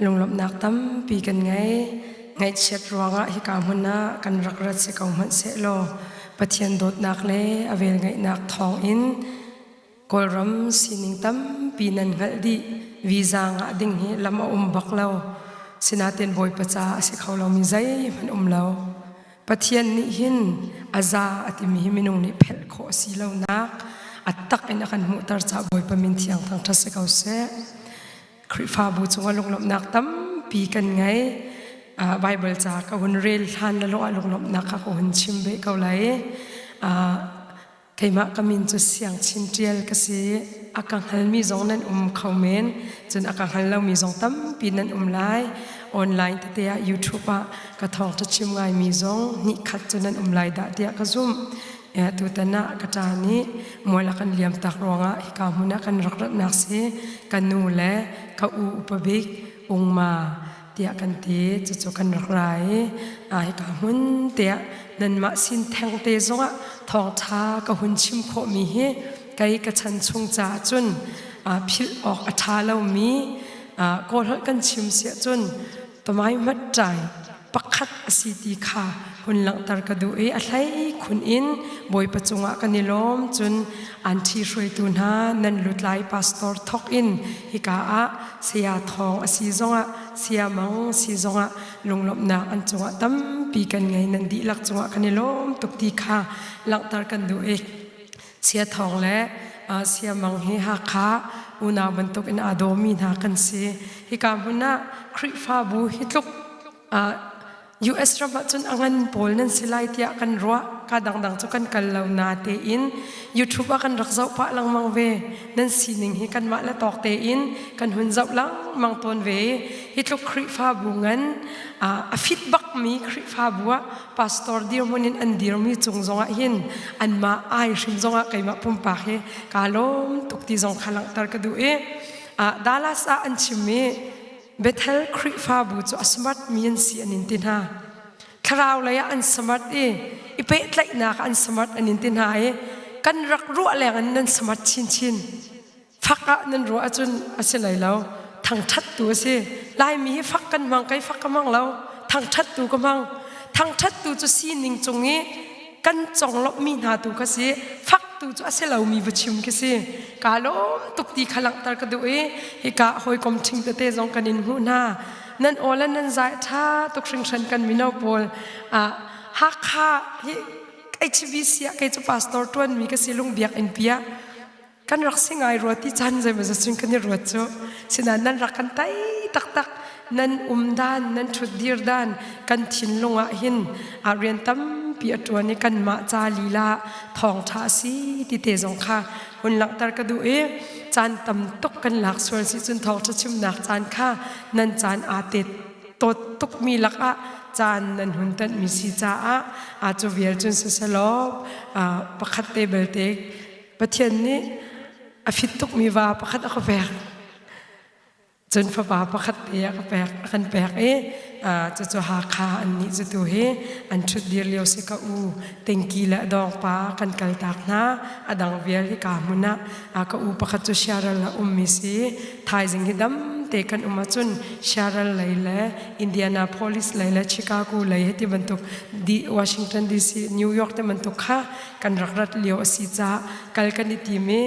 Lunglawmhnak tampi kan ngei. Ngaihchiat ruangah hika hmun ah kan rak rat si ko hmanh sehlaw Pathian dawtnak le a velngeihnak thawngin Kawlram sining tampi nan hngalh dih. Visa ngah ding hi lam a um bak lo. Sinain Bawipa ca a si kho lomi zeihmanh um lo. Pathian nih hin a za a timi hi minung nih phelh khawh a si lonak a tak in a kan hmuhter caah Bawipa min thiang thangṭhat si ko seh. Khrihfabu cungah lunglawmhnak tampi kan ngei. Bible ca ka hun rel hlan le lawh ah lunglawmhnak kha ka hun chim ve ko lai. Keimah ka min cu Siang Chin Ṭial ka si. A ka hngalmi zong nan um kho men, cun a ka hngal lomi zong tampi nan um lai. Online tete ah YouTube ah ka thawngṭha chim ngaimi zong hnihkhat cu nan um lai dah tiah ka zumh. Tutan ah ka ṭa nih mual a kan liamtak ruangah hika hmun ah kan rak ratnak si. Ka nu le ka u upa bik Ungma tiah kan ti. Cucu kan rak ra i hika hmun tiah nanmah sin thengte zongah thawngṭha ka hun chim khawhmi hi kei ka chan chung caah cun philh awk a ṭha lomi Kawlholh kan chim siah cun tamai hmat ṭai pakhat a si ti kha hun langhter ka duh i a hlei khun in Bawipa cungah kan i lawm. Cun an ṭhi hruaitu hna nan lutlai pastor thok in hika ah saya thawng a si zongah saya mang si zongah lunglawmhnak an cungah tampi kan ngei. Nan dihlak cungah kan i lawm tuk ti kha langhter kan duh i Sia Thawng le Sia Mang hi Hakha unau bantuk in aa dawmi hna kan si. Hika hmun ah Khrihfabu hi tluk US ram ah cun a ngan pawl nan si lai tiah kan ruah. Ka dangdang cu kan kal lo na tein YouTube ah kan rak zoh pah lengmang ve. Nan sining hi kanmah le tawk tein kan hun zoh lengmang tawn ve. Hi tluk Khrihfabu ngan a fit bakmi Khrihfabu ah pastor dirhmun in an dirmi cung zongah hin anmah ai hrim zongah keimah pumpak hi kaa lawm tuk ti zong kha langhter ka duh i Dallas ah an chimmi Bethel Khrihfabu cu a smart mi an si an in ti hna. Thlarau lei ah an smart i i pehtlaihnak ah an smart an in ti hna i kan rak ruah leng in nan smart chinchin. Fak ah nan ruah ahcun a si lai lo. Thangṭhat tu a si. Laimi hi fak kan hmang, kei fak ka hmang lo. Thangṭhat tu ka hmang. Thangṭhat tu cu sining cung i kan conglawmhmi hna tu kha si. Fak tu cu a si lomi va chim khi si. Kaa lawm tuk ti kha langhter ka duh i hika hawikom ṭhing tete zong kan in hmuh hna. Nan aw le nan zai ṭha tuk hringhran kan mino pawl. Hakha hi HBC ah kei cu pastor ṭuanmi ka si lungbiak in piah. Kan rak si ngai rua ti caan zeimawzat cun kan i ruat cu. Sinain nan rak kan tei taktak. Nan um dan, nan ṭhut dir dan kan thinlung ah hin rian tampi a ṭuan i kanmah ca lila thawngṭha a si ti te zong kha hun langhter ka duh i caan tam tuk kan lak sual si cun thawngṭha chimnak caan kha nan caan aa tet tawt tukmi lakah caan nan hun tanhmi si caah cu vial cun siselaw pakhat te belte Pathian nih a fit tukmi va pakhat a ka pek. Cun fapa pakhat te a ka pek, a kan pek i cucu Hakha an nih cu tu hi an ṭhut dir lio si ka u Tengki le Dawngpa kan kaltak hna. A dang vial hi ka hmun ah ka u pakhat cu Siaral ah ummi si. Thaizing hi dam te kan um ahcun Siaral lei le Indianapolis lei le Chicago lei he ti bantuk Washington DC, New York te bantuk kha kan rak rat lio a si caah kal kan i tim i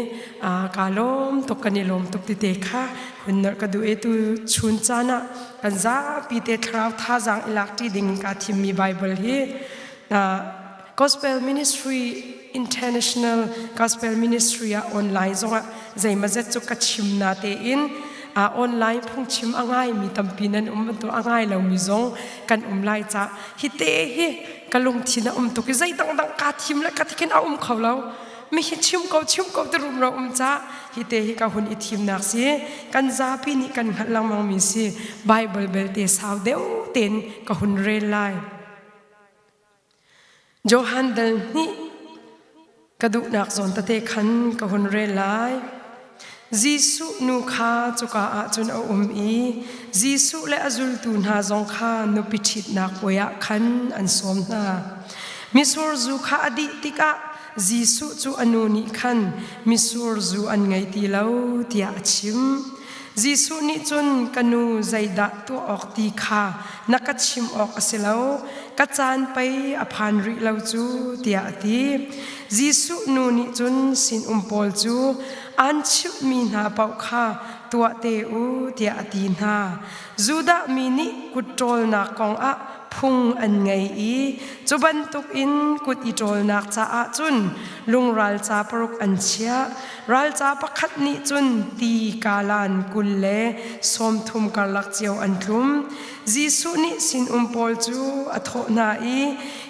kaa lawm tuk kan i lawm tuk tete kha hun nolh ka duh i tu chun caan ah kan zapi te thlarau thazaang i lak ṭi ding kaa thimmi Bible hi Gospel Ministry International Gospel Ministry ah online zongah zeimazet cu ka chim na tein online phungchim a ngaimi tampi nan um bantuk a ngai lomi zong kan um lai ca hi te hi ka lungthin a um tuk i zei dangdang kaa thim le ka tikhin a um kho lo. Mi hi chim ko chim ko ti rumro um ca hi te hi ka hun i thimnak si. Kan zapi nih kan hngalh lengmang mi si. Bible belte sau deuh tein ka hun rel lai. Johan dal hnih ka duhnak zawn tete khan ka hun rel lai. Jesuh nu kha cuka ah cun a um i Jesuh le a zultu hna zong kha nupi ṭhitnak puai ah khan an sawm hna. Mitsur zu kha a dih tikah Jesuh cu a nu nih khan mitsur zu an ngei ti lo tiah a chim. Jesuh nih cun ka nu zeidah tuah awk ti kha na ka chim awk a si lo, ka caan pei a phan rih lo cu tiah a ti. Jesuh nu nih cun sinum pawl cu an chimhmi hna paoh kha tuah te u tiah a ti hna. Judah mi nih kut ṭawlnak kong ah phung an ngei i cu bantukin kut i ṭawlnak caah cun lungralca paruk an chiah. Ralca pakhat nih cun ti kalan 20 le 30 karlak cio an tlum. Jesuh nih sinum pawl cu a thawh hna i,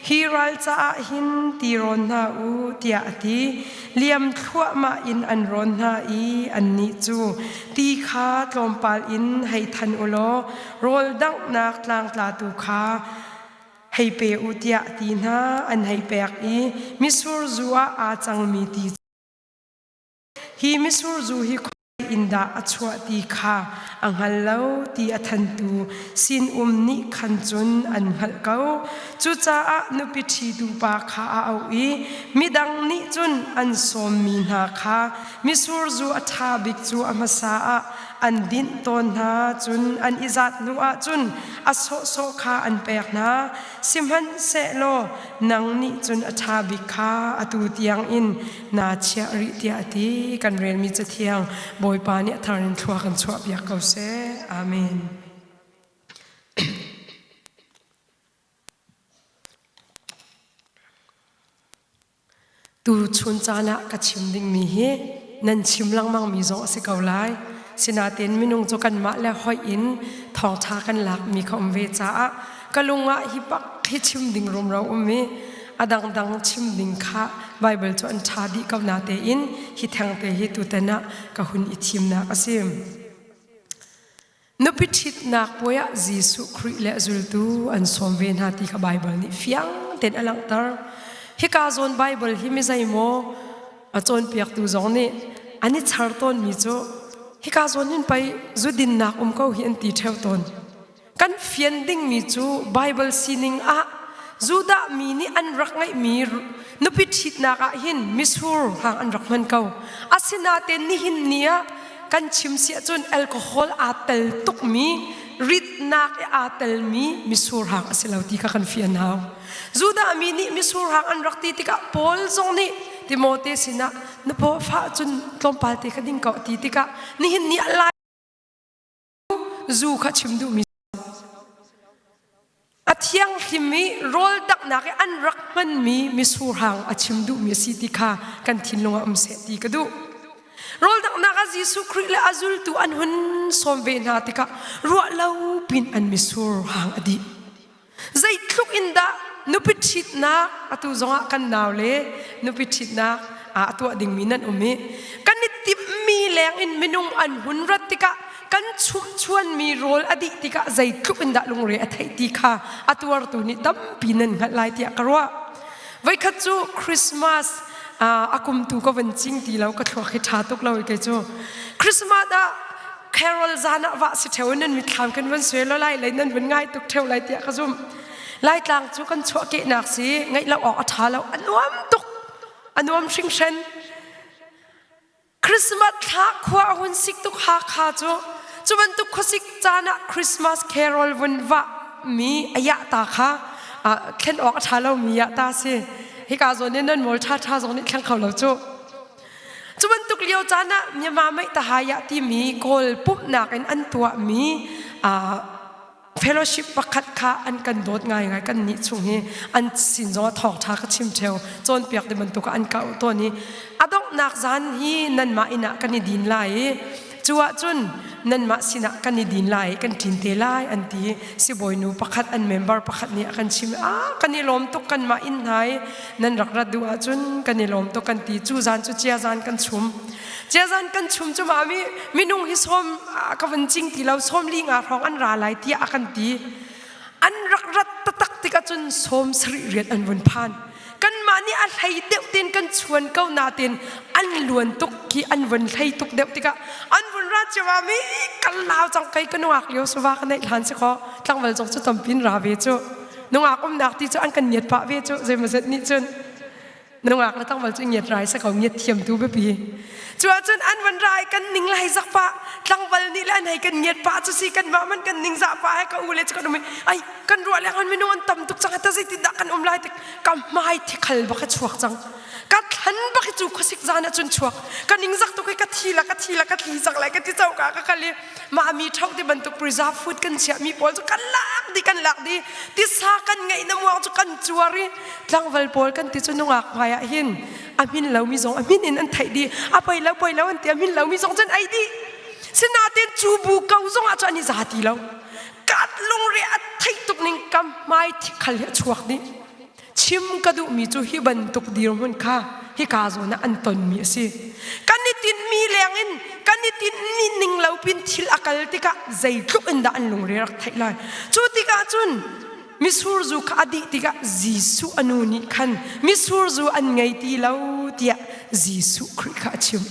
Hi ralca ah hin ti rawn hna u, tiah a ti. Liam thluahmah in an rawn hna i annih cu ti kha tlawmpal in hei than u law rawl danghnak tlangtlatu kha hei pe u tiah ti hna an hei pek i mitsur zu ah aa cangmi ti hi mitsur zu hi in dah a chuah ti kha a hngal lo ti a thantu sinum nih khan cun an hngalh ko. Cucaah nupi ṭhitu pa kha a auh i midang nih cun an sawmmi hna kha mitsur zu a ṭha bik cu a hmasa ah an dinh tawn hna cun an i zat hnu ah cun a sawhsawh kha an pek hna. Sihmanhsehlaw nang nih cun a ṭha bik kha atu tiangin naa chiah rih tiah a ti. Kan relmi cathiang Bawipa nih a thar in thlua kan chuahpiak ko seh. Amen. Tu chun caan ah ka chim dingmi hi nan chim lengmangmi zong a si ko lai. Sinain minung cu kanmah le hoih in thawngṭha kan lakmi kha um ve caah ka lung ah hi bak hi chim ding rumro um i a dangdang chim ding kha Baibal cu an ṭha dih ko natein hi thengte hi tutan ah ka hun i thimnak a si. Nupi ṭhitnak puai ah Jesuh Khrih le a zultu an sawm ve hna ti kha Baibal nih fiang tein a langhter. Hika zawn Baibal hi mi zeimaw a cawnpiaktu zong nih an i char tawnmi cu hika zawn hin pei zu dinnak um ko hi an ti ṭheo tawn. Kan fian dingmi cu Baibal sining ah Judah mi nih an rak ngeihmi nupi ṭhitnak ah hin mitsur hang an rak hman ko. Asinain nihin ni ah kan chim si ahcun alcohol aa tel tukmi ritnak i aa telmi mitsur hang a si lo ti kha kan fian hau. Judah mi nih mitsur hang an rak ti tikah Paul zong nih Timote sinah na paw fah cun tlawmpal te kha ding ko ti tikah nihin ni ah lai zu kha chim duhmi a thianghlim i rawl danghnak i an rak hmanmi mitsur hang a chim duhmi a si ti kha kan thinlung ah um seh ti ka duh. Rawl danghnak ah Jesuh Khrih le a zultu an hun sawm ve hna tikah ruah lo pin an mitsur hang a dih. Zeitluk in dah nupi ṭhitnak atu zongah kan nau le nupi ṭhitnak a tuah dingmi nan um i kan i timhmi leng in minung an hun rat tikah kan chumhchuanmi rawl a dih tikah zeitluk in dah lungre a theih ti kha a tuartu nih tampi nan hngalh lai tiah ka ruah. Voikhat cu Christmas a kum tu ka van cing ti lo ka thluak hi ṭha tuk lo i kei cu Christmas ah carol zan ah vah si ṭheo nan mitthlam kan van suai lo lai lei nan van ngai tuk ṭheo lai tiah ka zumh. Laitlang cu kan chuahkehnak si ngaih lo awk a ṭha lo a nuam tuk a nuam hringhren. Christmas thla khua a hun sik tuk Hakha cu cu bantuk khuasik caan ah Christmas carol vun vah mi a yah ta kha thlen awk a ṭha lomi yah ta si. Hika zawn in nan mawl ṭha ṭha zong nih thleng kho lo cu. Cu bantuk lio caan ah Myanmar Meih Tahaya timi Kawl pumhnak in an tuahmi fellowship pakhat kha an kan dawt ngaingai kan nih chung hi an sin zong ah thawngṭha ka chim ṭheo cawnpiak ti bantuk ah an ka auh tawn i a donghnak zan hi nanmah inn ah kan i din lai i cu ahcun nanmah sinah kan i din lai kan ṭin te lai an ti sibawinu pakhat an member pakhat nih a kan chim ah kan i lawm tuk kanmah inn hna i nan rak rat duh ahcun kan i lawm tuk kan ti cu zan cu cia zan kan chum Ciazan kan chum cu ma mi minung hi sawm ka van cing ti lo 40 nga hrawng an ra lai tiah a kan ti. An rak rat taktak tikah cun 70 riat an vun phan. Kanmah nih a hlei deuh ten kan chuan ko natin an luan tuk khi an vun hlei tuk deuh tikah an vun ra cio mi kan lau cang kai ka nungak lio suva ka neih hlan si kho tlangval zong cu tampin ra ve cu nungak umnak ti cu an kan niat pah ve cu zeimazet nih cun. Nungak le tlangval cu ngiat rai sa ko ngiat thiam tu biapi. Cu ahcun an van rai kan ning lai zak pa tlangval nih le an hei kan ngiat pa cu si kan mah man kan ning zah pa he ka u le cu kan um i ai kan ruah leng an minung an tam tuk cang ta zeitin dah kan um lai tik ka hmai thikhal bak a chuak cang ka thlan bak hi cu khuasik zan ah cun chuak ka ning zak tuk i ka thi la ka thi la ka thli cang lai ka ti coka ka kal i mah mi ṭhau ti bantuk preserve food kan chiah mi pawl cu kan lak di kan lak di tisa kan ngeih na muang cu kan cuar i tlangval pawl kan ti cu nungak hmai ah hin a hmin lo mi zong a hmin in an theih di a poi lo poi lo an ti a hmin lo mi zong cun ei di sinain cu bu ko zong ah cu an i za ti lo kat lungre a theih tuk ning kam hmai thikhal hi a chuak dih Chim ka duhmi cu hi bantuk dirhmun kha hika zawn ah an tonmi a si. Kan i tinhmi lengin kan i tinhmi ning lo pin thil a kal tikah zeitluk in dah an lungre rak theih lai. Cu tikah cun misur zu kha a dih tikah Jesuh a nu nih khan misur zu an ngei ti lo tiah Jesuh Khrih kha a chimh.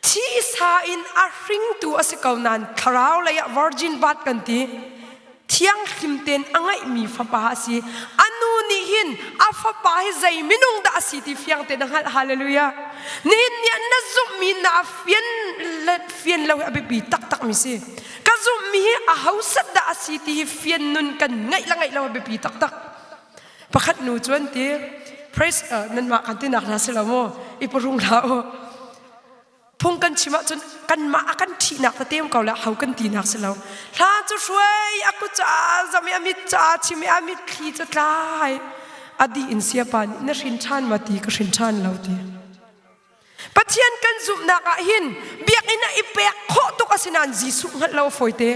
Thisa in a hringtu a si ko nain thlarau lei ah virgin birth kan ti. Thianghlim tein a ngeihmi fapa a si. A nu nih hin a fapa hi zei minung dah a si ti fiang tein a hngalh. Hallelujah. Nihin ni ah na zumhmi na fian le fian lo hi a biapi taktakmi si. Ka zumhmi hi a hosat dah a si ti hi fian nun kan ngeih le ngeih lo a biapi taktak. Pakhat nu cu an ti, praise uh, nanmah kan tinak hna si lo mu, i parung hlah u. Phung kan chim ahcun kanmah a kan ṭhihnak tete um ko le ho kan tinak si lo. Hla cu hruai a kut cu a zam i a mit cu aa chim i a mitthli cu tlai. A dih in siapa nih na hrin ṭhan ma ti ka hrin ṭhan lo ti. Pathian kan zumhnak ah hin biakinn ah i pek khawh tuk a si nain Jesuh hngalh lo a fawite.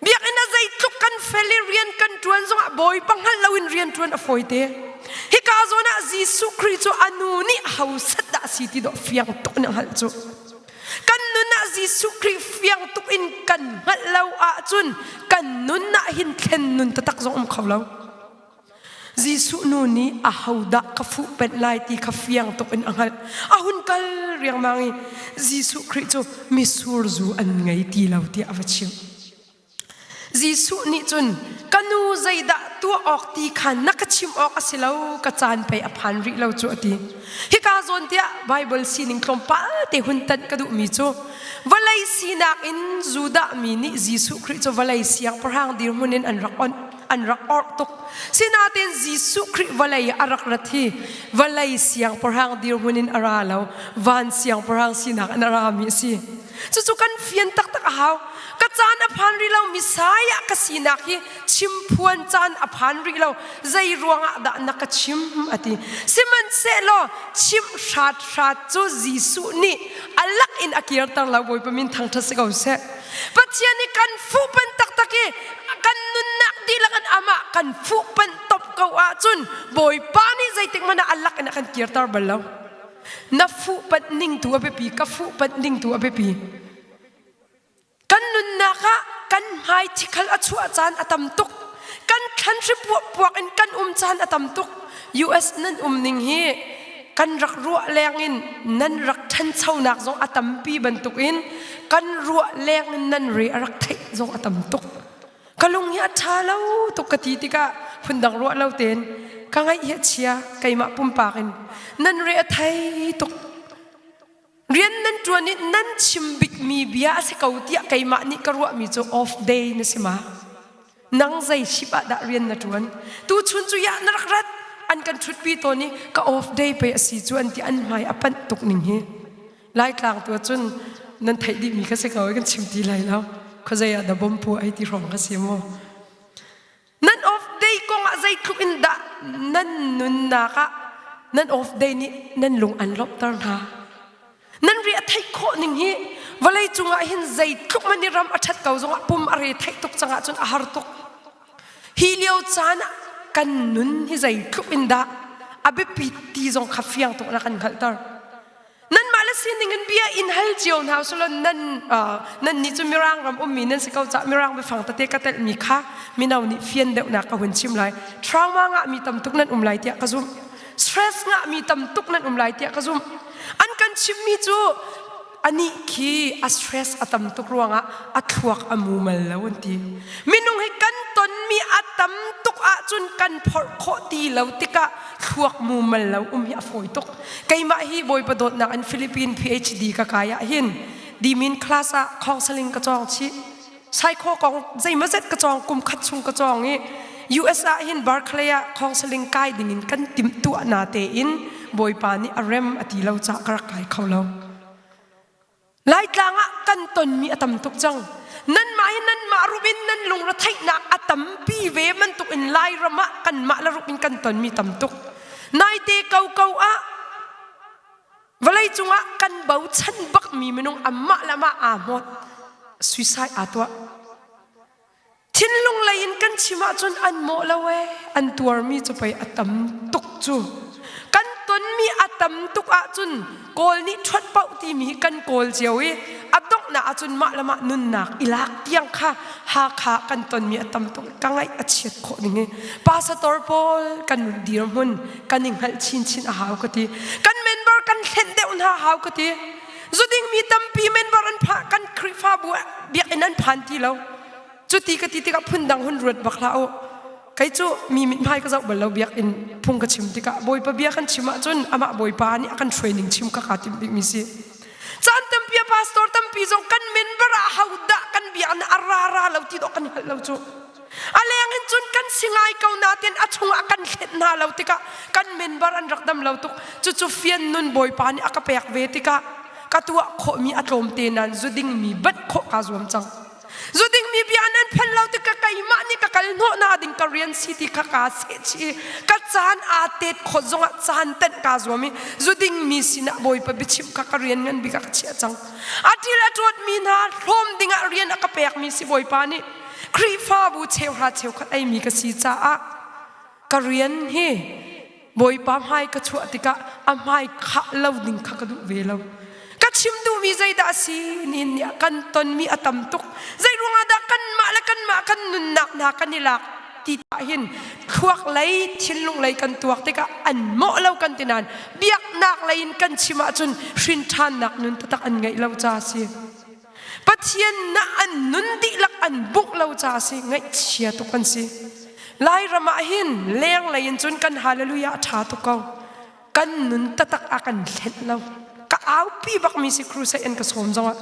Biakinn ah zeitluk kan fel i rian kan ṭuan zongah Bawipa hngalh loin rian ṭuan a fawite. Hika zawn ah Jesuh Khrih cu a nu nih hosat dah a si ti dawh fiang tuk in a hngalh cu. Kan nun ah Jesuh Khrih fiang tuk in kan hngalh lo ahcun kan nun ah hin thlen nun taktak zong um kho lo. Jesuh nu nih ahodah ka fuhpenh lai ti kha fiang tuk in a hngalh. A hun kal riangmang i Jesuh Khrih cu mitsur zu an ngei ti lo tiah a va chimh. Jesuh nih cun ka nu zeidah tuah awk ti kha na ka chim awk a si lo ka caan pei a phan rih lo cu a ti. Hika zawn tiah Baibal sining tlawmpal te hun tanh ka duhmi cu vawlei sinak in Judah mi nih Jesuh Khrih cu vawlei siangpahrang dirhmun in an rak onh. An rak orh tuk. Sinain Jesuh Khrih vawlei a rak rat hi vawlei siangpahrang dirhmun in a ra lo, van siangpahrang sinak in a rami a si. Cucu kan fian taktak a hau. Ka caan a phan rih lo, Messiah ka sinak hi chimphuan caan a phan rih lo. Zei ruangah dah na ka chim a ti. Sihmanhsehlaw chimh hrat hrat cu Jesuh nih a lak in a kirter lo Bawipa min thangṭhat si ko seh. Pathian nih kan fuhpanh taktak i kan nunnak dihlak in amah kan fuhpanh top ko ahcun Bawipa nih zeitik hmanh ah a lak in a kan kirter bal lo. Na fuhpanh ning tu a biapi, ka fuhpanh ning tu a biapi. Kan nunnak ah kan hmai thikhal a chuah caan a tam tuk. Kan thlan hri puak in kan um caan a tam tuk. US nan um ning hi kan rak ruah leng in nan rak ṭhanchonak zong a tampi bantukin kan ruah leng in nan re a rak theih zong a tam tuk. Ka lung hi a ṭha lo tuk ka ti tikah phundang ruah lo tein ka ngaih hi a chia keimah pumpak in nan re a thei tuk. Rian nan ṭuan i nan chim bikmi bia a si ko tiah keimah nih ka ruahmi cu off day na si ma? Nang zei ship ah dah rian na ṭuan? Tuchun cu ya na rak rat an kan ṭhutpi tawn i ka off day pei a si cu an ti an hmai a panh tuk ning hi. Laitlang tu cun nan theih dihmi kha si ko i kan chim ti lai lo. Khuazei ah dah bom pu ai ti hrawng kha si mu. Nan off day kong ah zeitluk in dah nan nunnak ah nan off day nih nan lung an lawmhter hna. Nan ri a theih khawh ning hi vawlei cungah hin zeitluk man i ram a ṭhat ko zongah pum a re theih tuk cangah cun a har tuk. Hi lio caan ah kan nun hi zeitluk in dah a biapit ti zong kha fiang tuk na kan hngalhter. Nanmah le sining in bia in hal cio hna usulaw nan nan nih cu Mirang ram ummi nan si ko caah Mirang biafang tete ka telhmi kha mino nih fian deuhnak ka hun chim lai. Trauma ngahmi tam tuk nan um lai tiah ka zumh. Stress ngahmi tam tuk nan um lai tiah ka zumh. An kan chimmi cu anih khi a stress a tam tuk ruangah a thluak a mumal lo an ti. Minung hi kan tonmi a tam. tam tuk ahcun kan phorh khawh ti lo tikah thluak mumal lo um hi a fawi tuk. Keimah hi Bawipa dawtnak in Philippine PhD ka kai ah hin dimin class ah counseling ka cawng chih. Psycho kong zeimawzet ka cawng kum khat chung ka cawng i US ah hin Berkeley ah counseling kai dingin kan timhtuah na tein Bawipa nih a rem a ti lo caah ka rak kai kho lo. Laitlang ah kan tonmi a tam tuk cang. Nanmah hi nanmah rup in nan lungretheihnak a tampi ve bantuk in Lairam ah kanmah le rup in kan tonmi tam tuk. Naite koko ah vawleicung ah kan bochan bakmi minung amah le amah aa hmawt suicide aa tuah. Thinlung lei in kan chim ahcun an mawh lo ee an tuarmi cu pei a tam tuk cu. Kan tonmi a tam tuk ahcun Kawl nih ṭhuat paoh timi hi kan kawl cio i a donghnak ahcun mah le mah nunnak i lak tiang kha Hakha kan tonmi a tam tuk ka ngaih a chiat khawh ning hi pastor pawl kan dirhmun kan i hngalh chinchin a hau ka ti. Kan member kan hlenh deuh hna hau ka ti. Zuding mi tampi member an pha kan Khrihfabu biakinn an phan ti lo. Cuti ka ti tikah phundang hun ruat bak hlah u. Kei cu mi mithmai ka zoh bal lo biakinn phung ka chim tikah Bawipa bia kan chim ahcun amah Bawipa nih a kan hruai ning chim ka kaa timh bikmi si. Caan tampi a pastor tampi zong kan member ah hodah kan biakinn a ra ra lo ti dawh kan hngalh lo cu. A leng in cun kan si ngai ko nain a chungah kan hlet hna lo tikah kan member an rak dam lo tuk. Cucu fian nun Bawipa nih a ka pek ve tikah ka tuah khawhmi a tlawmte nain zu dingmi banh khawh kaa zuam cang. Zu dingmi bia nan phan lo tikah keimah nih ka kal hnawh na ding ka rian si ti kha kaa sehchih i ka caan aa tet khawt zongah caan tenh kaa zuam i zu dingmi sinah Bawipa biachimh kha ka rian ngan bik ah ka chiah cang. A ṭil a ṭuatmi hna hlawm dingah rian a ka pekmi si Bawipa nih Khrihfabu cheuhra cheukhat eimi ka si caah ka rian hi Bawipa hmai ka chuah tikah a hmai khah lo ding kha ka duh ve lo. Ka chim duhmi zeidah a si? Nihin ni ah kan tonmi a tam tuk. Zei ruangah dah kanmah le kanmah kan nunnak hna kan i lak ti ah hin thluak lei thinlung lei kan tuak tikah an mawh lo kan ti nain biaknak lei in kan chim ahcun hrin ṭhannak nun taktak an ngeih lo ca a si. Pathian na an nun dihlak an bungh lo ca a si ngaihchia tuk an si. Lairam ah hin lenglei in cun kan hallelujah a ṭha tuk ko. Kan nun taktak a kan hlenh lo. Ka aupi bakmi si crusade in ka sawm zongah.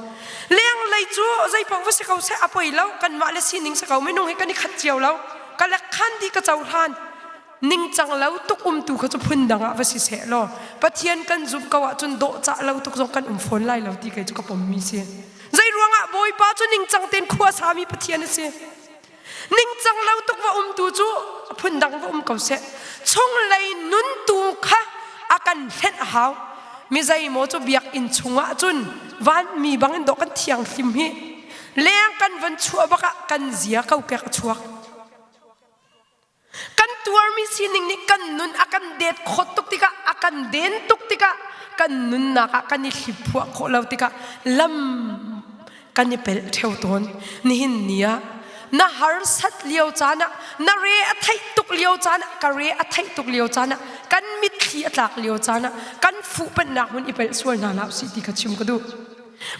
Lenglei cu zeipaoh va si ko seh a poi lo kanmah le sining si ko minung hi kan i khat cio lo. Ka lek khan dih ka cohlan. Ningcang lo tuk umtu kha cu phundang ah va si seh law Pathian kan zumh ko ahcun dawhcah lo tuk zong kan um fawn lai lo ti kei cu ka pommi si. Zei ruangah Bawipa cu ningcang tein khua sami Pathian a si. Ningcang lo tuk va umtu cu phundang va um ko seh. Chunglei nun tu kha a kan hlenh a hau. Mi zeimaw cu biakinn chungah cun vanmi bangin dawh kan thianghlim hi leng kan van chuah bak ah kan zia kokek a chuak. Kan tuarmi sining nih kan nun a kan det khawt tuk tikah a kan den tuk tikah kan nunnak ah kan i hliphuah khawh lo tikah lam kan i pelh ṭheo tawn. Nihin ni ah na harsat lio caan ah na re a theih tuk lio caan ah ka re a theih tuk lio caan ah kan mitthli a tlak lio caan ah kan fuhpanhnak hmun i pelh sual hna hlah usih ti kha chim ka duh.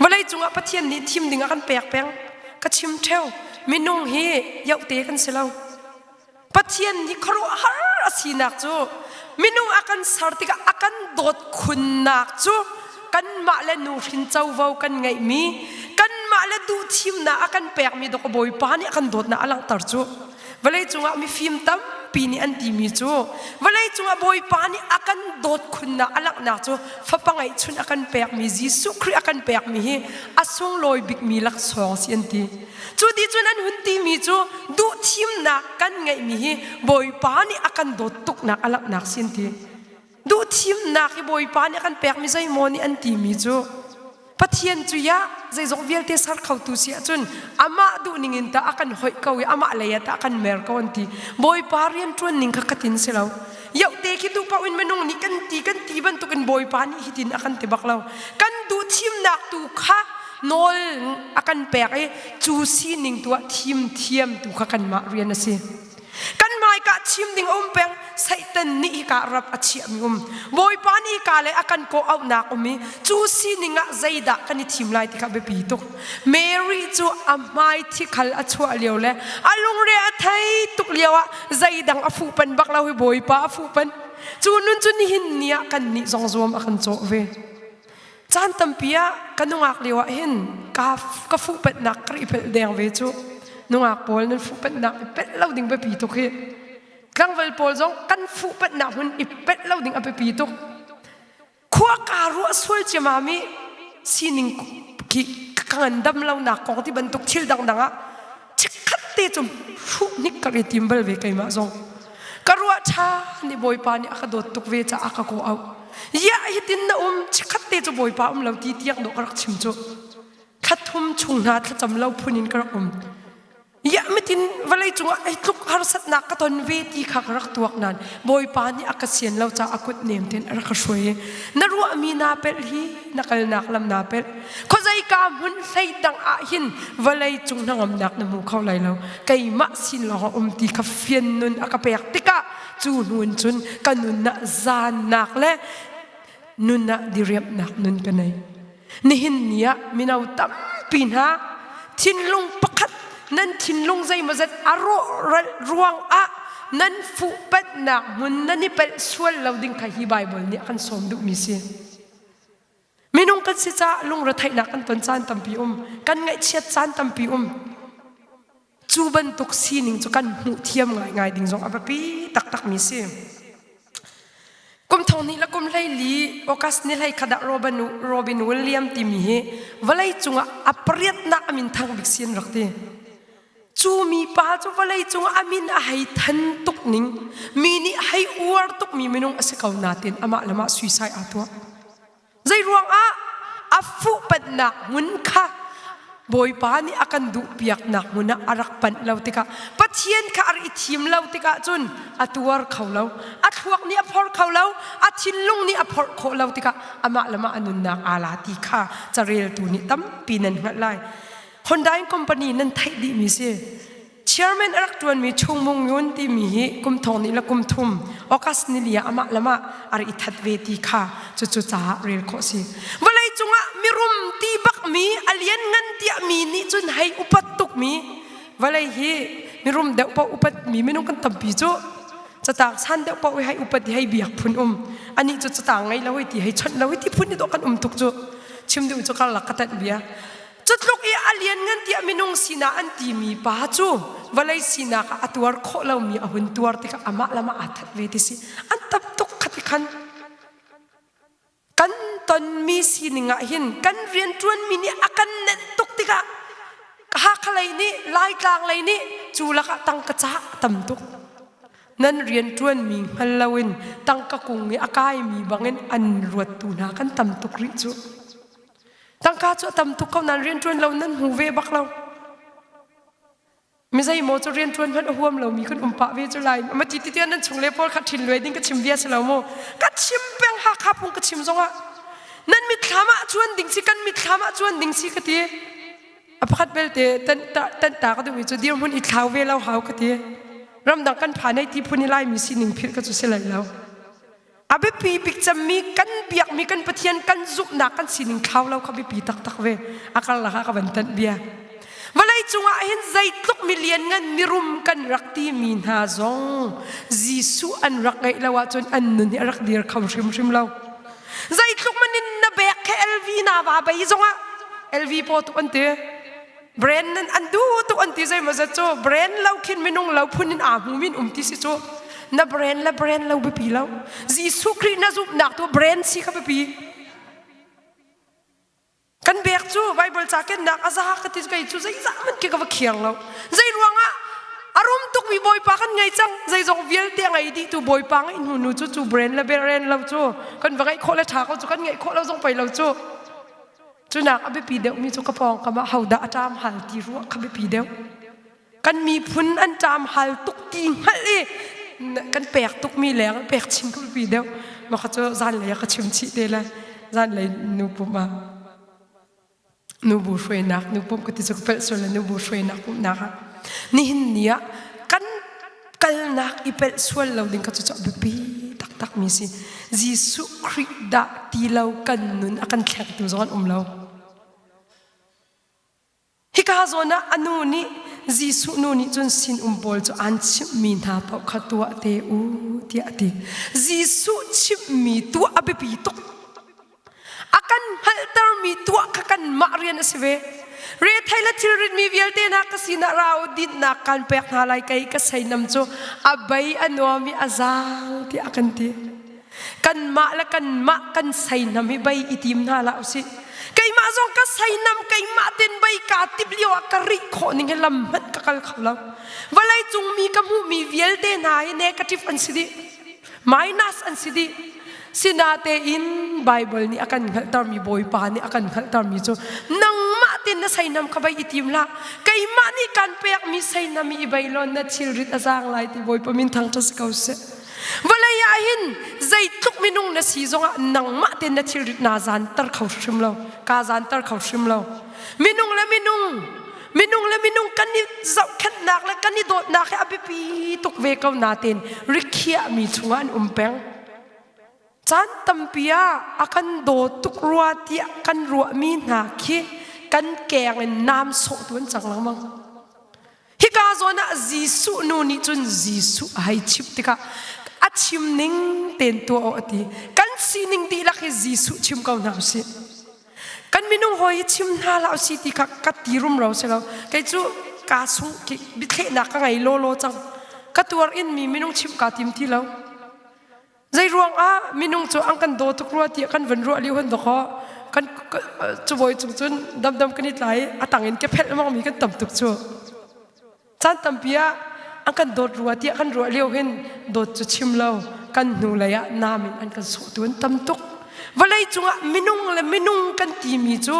Vawlei cungah Pathian nih thim ding a kan pek peng. Ka chim ṭheo minung hi yohte kan si lo. Pathian nih khuaruahhar a sinak cu minung a kan ser tikah a kan dawt khunnak cu kanmah le nuhrin covo kan ngeihmi kanmah le duhthimnak a kan pekmi dawk Bawipa nih a kan dawtnak a langhter cu vawlei cungah mifim tampi nih an timi cu vawlei cungah Bawipa nih a kan dawt khunnak a langhnak cu fapa ngeihchun a kan pekmi Jesuh Khrih a kan pekmi hi a sunglawi bikmi laksawng si an ti. Cu ti cun an hun timi cu duhthimnak kan ngeihmi hi Bawipa nih a kan dawt tuknak a langhnak si an ti. Duhthimnak hi Bawipa nih a kan pekmi zeimaw nih an timi cu Pathian cu ya zeizong vialte ser khotu si ahcun amah duhning in tah a kan hoih ko i amah lei ah tah a kan mer ko an ti. Bawipa rianṭuan ning kha khatin si lo. Yohte khi duh paoh in minung nih kan ti kan ti bantukin Bawipa nih hitin a kan ti bak lo. Kan duhthimnak tu kha nawl a kan pek i cu sining tu ah thim thiam tu kha kanmah rian a si. Kan hmaika thim ding a um peng. Satan nih hika rap a chiahmi um. Bawipa nih hika le a kan kawh auhnak um i cu sining ah zeidah kan i thim lai ti kha biapi tuk. Mary cu a hmai thikhal a chuah lio le a lungre a thei tuk lio ah zeidang a fuhpan bak lo hi Bawipa a fuhpan. Cu nun cu nihin ni ah kan nih zong zuam a kan cawh ve. Caan tampi ah ka nungak lio ah hin ka ka fuhpanhnak ka ri pelh deng ve cu. Nungak pawl nan fuhpanhnak i pelh lo ding biapi tuk hi. Tlangval pawl zong kan fuhpanhnak hmun i pelh lo ding a biapi tuk. Khua kaa ruah sual ciamam i sining khi ka ngandam lonak kong ti bantuk thil dangdang ah chikkhat te cu hruh hnik ka ri tim bal ve keimah zong. Ka ruah ṭha nih Bawipa nih a ka dawt tuk ve caah ka kawh auh. Ya hitin na um chikkhat te cu Bawipa um lo ti tiang dawh ka rak chim cu. Thla thum chung hna thlacam lo phun in ka rak um. Ya mitin vawlei cungah ei tluk harsatnak ka ton ve ti kha ka rak tuak nain Bawipa nih a ka sian lo caah a kut nem tein a rak ka hruai i na ruahmi naa pelh hi na kalnak lam naa pelh. Khuazeika hmun hlei dang ah hin vawlei cung hnangamnak na hmu kho lai lo. Keimah sin lawng a um ti kha fian nun a ka pek tikah cu hnu in cun ka nun ah zaannak le nun ah diriamhnak nun ka nei. Nihin ni ah mino tampi hna thinlung pakhat nan thinlung zeimawzat a rawhral ruang ah nan fuhpanhnak hmun nan i pelh sual lo ding kha hi Baibal nih a kan sawm duhmi si. Minung kan si caah lungretheihnak kan ton caan tampi um, kan ngaihchiat caan tampi um. Cu bantuk sining cu kan hmuh thiam ngaingai ding zong a biapi taktakmi si. Kum thong hnih le kum 14 August ni hlei khat ah Robin, Robin William timi hi vawlei cungah a pariatnak a min thang bik si an rak ti. Cu mi pa cu vawlei cungah a min a hei than tuk ning, mi nih hei uar tukmi minung a si ko natin amah le mah suicide aa tuah. Zeiruangah a fuhpanhnak hmun kha Bawipa nih a kan duhpiaknak hmun ah a rak panh lo tikah Pathian kha a rak i thim lo tikah cun a tuar kho lo a thluak nih a phor kho lo a thinlung nih a phorh khawh lo tikah amah le mah a nunnak aa la ti kha careltu nih tampi nan hngalh lai Honda company nan theih dihmi si Chairman a rak ṭuanmi Chung Mung Yun timi hi kum thong nih le kum thum August nili ah amah le mah a rak i that ve ti kha cucu caah rel khawh si. Vawlei cungah mirum ti bakmi a lianngan tiah mi nih cun hei upat tukmi vawlei hi mirum deuh paoh upatmi minung kan tampi cu catang san deuh paoh hei upat i hei biak phun um anih cu catang ngei lo hei ti hei chawnh lo hei ti phun ni dawh kan um tuk cu chim duh cu karlak ka tanh bia Cutluk i a lianngan tiah minung sinah an timi pa cu vawlei sinak ah a tuar khawh lomi a hun tuar tikah amah le amah aa that ve ti si. An tam tuk khati khan. Kan tonmi sining ah hin kan rianṭuanmi nih a kan nenh tuk tikah Hakha lei nih Laitlang lei nih cu lakah tangka cah a tam tuk. Nan rianṭuanmi hngal loin tangka kung i a kaimi bangin an ruattu hna kan tam tuk rih cu. Tangka cu a tam tuk ko nain rianṭuan lo nan hmu ve bak lo. Mi zeimaw cu rianṭuan hmanh a huam lomi kan um pah ve cu lai. Ma ti ti nan chung le pawl kha ṭhin luai ding ka chim bia si lo mu. Ka chim peng Hakha phung ka chim zongah nan mitthlam ah cuan ding si kan mitthlam ah cuan ding si ka ti. A pakhat belte tan ta ka duhmi cu dirhmun i thlau ve lo hau ka ti. Ramdang kan phan hei ti phun i Laimi sining philh ka cu si lai lo. A biapi bik cemmi kan biakmi kan Pathian kan zumhnak kan sining thlau lo kha biapi taktak ve. A karlak ah ka van tanh bia. Vawlei cungah hin zeitluk milian ngan mirum kan rak timi hna zong Jesuh an rak ngeih lo ahcun an nun hi a rak dir kho hrimhrim lo. Zeitluk manin na bek khe LV na va bei zongah LV paw tuk an ti. Brand nan an duh tuk an ti zeimaw zat cu brand lo khin minung lo phun in aa hmu min um ti si cu na brand le brand lo biapi lo Jesuh Khrih na zumhnak tu brand si kha biapi kan bek cu Bible ca kennak a za ka ti kei cu zeizah man khi ka va khiang lo zei ruangah a rum tukmi bawipa kan ngei cang zeizong vialte a ngei dih tu bawipa ngeih hnu nu cu cu brand le brand lo cu kan va ngeih khawh le ṭha ko cu kan ngeih khawh lo zong pei lo cu Cunak a biapi deuhmi cu ka pawngkam ah hodah a ṭam hal ti ruah kha biapi deuh. Kan miphun an ṭam hal tuk ti hngalh i kan pek tukmi leng pek chin kha biapi deuh. Mah kha cu zanlei ah ka chim chih te lai. Zanlei nu pumh ah nubu hruainak nu pumh ka ti cu ka pelh sual le nubu hruainak pumhnak ah nihin ni ah kan kal. Kalnak i pelh sual lo ding kha cu cu a biapi taktak mi si. Jesuh Khrih dah ti lo kan nun a kan thlengtu zong an um lo. Hika zawn ah a nu nih Jesuh nu nih cun sinum pawl cu an chimhmi hna paoh kha tuah te u tiah a ti. Jesuh chimhmi tuah a biapi tuk. A kan hngalhtermi tuah kha kanmah rian a si ve. Rethei le thilritmi vialte hna ka sinah ra u dinhnak kan pek hna lai kei ka seinam cu a bei a nuam i a zaang tiah a kan ti. Kanmah le kanmah kan seinam hi bei i tim hna hlah usih. Keimah zong ka seinam keimah ten bei kaa timh lio ah ka rih khawh ning hi lam hmanh ka kal kho lo. Vawlei cung mi ka hmuhmi vialte hna hi negative an si dih. Minus an si dih. Sinatein Bible nih a kan hngalhtermi Bawipa nih a kan hngalhtermi cu nangmah ten na seinam kha bei i tim hlah. Keimah nih kan pekmi seinam i bei law na thilrit a zaang lai ti Bawipa min thangṭhat si ko seh. Vawlei ah hin zeitluk minung na si zongah nangmah ten na thilrit naa zanter kho hrim lo. Kaa zanter kho hrim lo. Minung le minung minung le minung kan i zohkhenhnak le kan i dawtnak hi a biapi tuk ve ko natein rikhiahmi chungah an um peng. Caan tampi ah a kan daw tuk rua tiah kan ruahmi hna khi kan keng in naam sawhtu an cang lengmang. Hika zawn ah Jesuh nu nih cun Jesuh a hei chimh tikah a chim ning tein tuah awh a ti. Kan sining dihlak hi Jesuh chim ko hna usih. Kan minung hawi hi chim hna hlah usih ti kha ka ti rumro si lo. Kei cu kaa sung biathlehnak ka ngei lawlaw cang. Ka tuar in mi minung chimh kaa tim ti lo. Zei ruang ah minung cu an kan daw tuk rua tiah kan van ruah lio han dawkaw kan cubawi cung cun damdam kan i tlai a tang in ke phelh mi kan tam tuk cu. Caan tampi ah an kan dawt rua tiah kan ruah lio hin dawt cu chim lo kan hnu lei ah nam in an kan sawhtu an tam tuk. Vawlei cungah minung le minung kan timi cu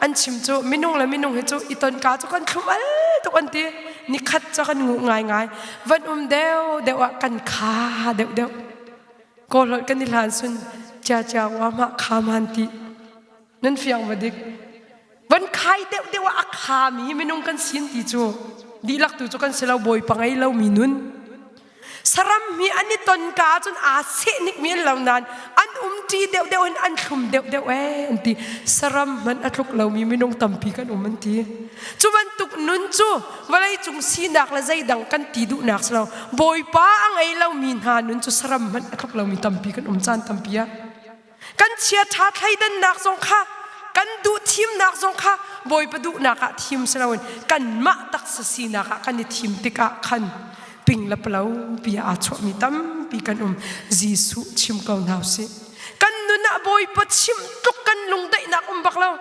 an chim cu minung le minung hi cu i tonka cu kan thlum al tuk an ti. Nikhat cu kan nguh ngaingai. Van um deuh deuh ah kan kha deuh deuh. Kawlholh kan i hlan sun cia cia wa ma kha man ti. Nan fiang va dik. Van khai deuh deuh ah a khami minung kan sin ti cu dihlak tu cu kan si lo bawipa ngei lomi nun. Saram hi an i ton ka ahcun aa sehnik mi an lo nain an umṭi deuhdeuh in an thlum deuhdeuh ee an ti. Saram hmanh a tluk lomi minung tampi kan um an ti. Cu bantuk nun cu vawleicung sinak le zeidang kan ti duhnak si lo. Bawipa a ngei lomi hna nun cu saram hmanh a tluk lomi tampi kan um caan tampi ah. Kan chiaṭha thleidannak zong kha kan duh thimnak zong kha Bawipa duhnak ah thim si loin kanmah taksa sinak ah kan i thim tikah khan ping le palo pi aa chuahmi tampi kan um. Jesuh chim ko hna usih. Kan nun ah Bawipa chim tluk kan lungdaihnak um bak lo.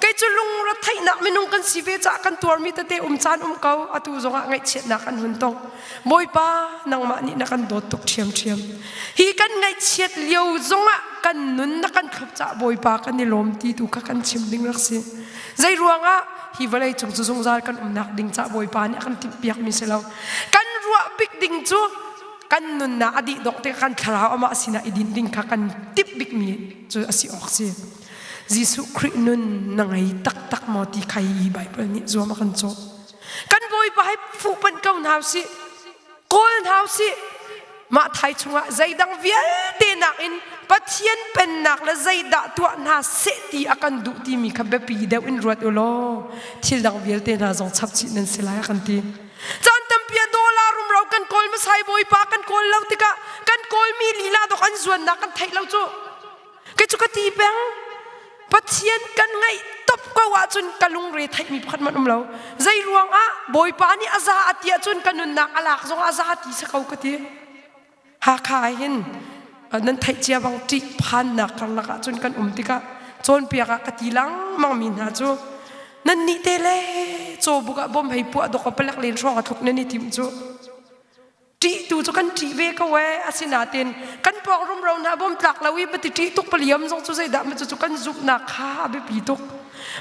Kei cu lungretheihnak minung kan si ve caah kan tuarmi tete um caan um ko. Atu zongah ngaihchiatnak an hun tong. Bawipa, nangmah nih na kan dawt tuk ṭhiamṭhiam. Hi kan ngaihchiat lio zongah kan nun na kan thlop caah Bawipa kan i lawm ti tu kha kan chim ding rak si. Zei ruangah hi vawlei cung cu zungzal kan umnak ding caah Bawipa nih a kan timhpiakmi si lo. Kan ruah bik ding cu kan nunnak a dih dongh tikah kan thlarau amah sinah i din ding kha kan timh bikmi cu a si awk si. Jesuh Khrih nun na ngei taktak maw ti kha hi Baibal nih zuam a kan cawh. Kan Bawipa hi fuhpanh ko hna usih, kawl hna usih. Mah thai chungah zeidang vialte nakin Pathian pennak le zeidah tuah hna seh ti a kan duh timi kha biapi deuh in ruat u law thil dang vialte hna zong chap chih nan si lai a kan ti. Caan tampi ah dollar rumro kan kawl hmasai Bawipa kan kawl lo tikah kan kawlmi lila dok an zuannak kan theih lo cu. Kei cu ka ti peng. Pathian kan ngaih top ko ahcun ka lungre theihmi pakhat hmanh um lo. Zei ruang ah Bawipa nih a za a ti ahcun ka nunnak a lak zong a za ti si ko ka ti. Hakha ah hin nan theih cia bang ṭih phannak karlak ahcun kan um tikah cawnpiak ah ka ti lengmang mi hna cu nan nih te le cawbuk ah bom hei puah dok palek len hrawng a thluk nan i tim cu ṭih tu cu kan ṭih ve ko ee asinain kan pawng rumro hna bom tlak lo i bati ṭih tuk paliam zong cu zeidah ma cu kan zumhnak kha a biapi tuk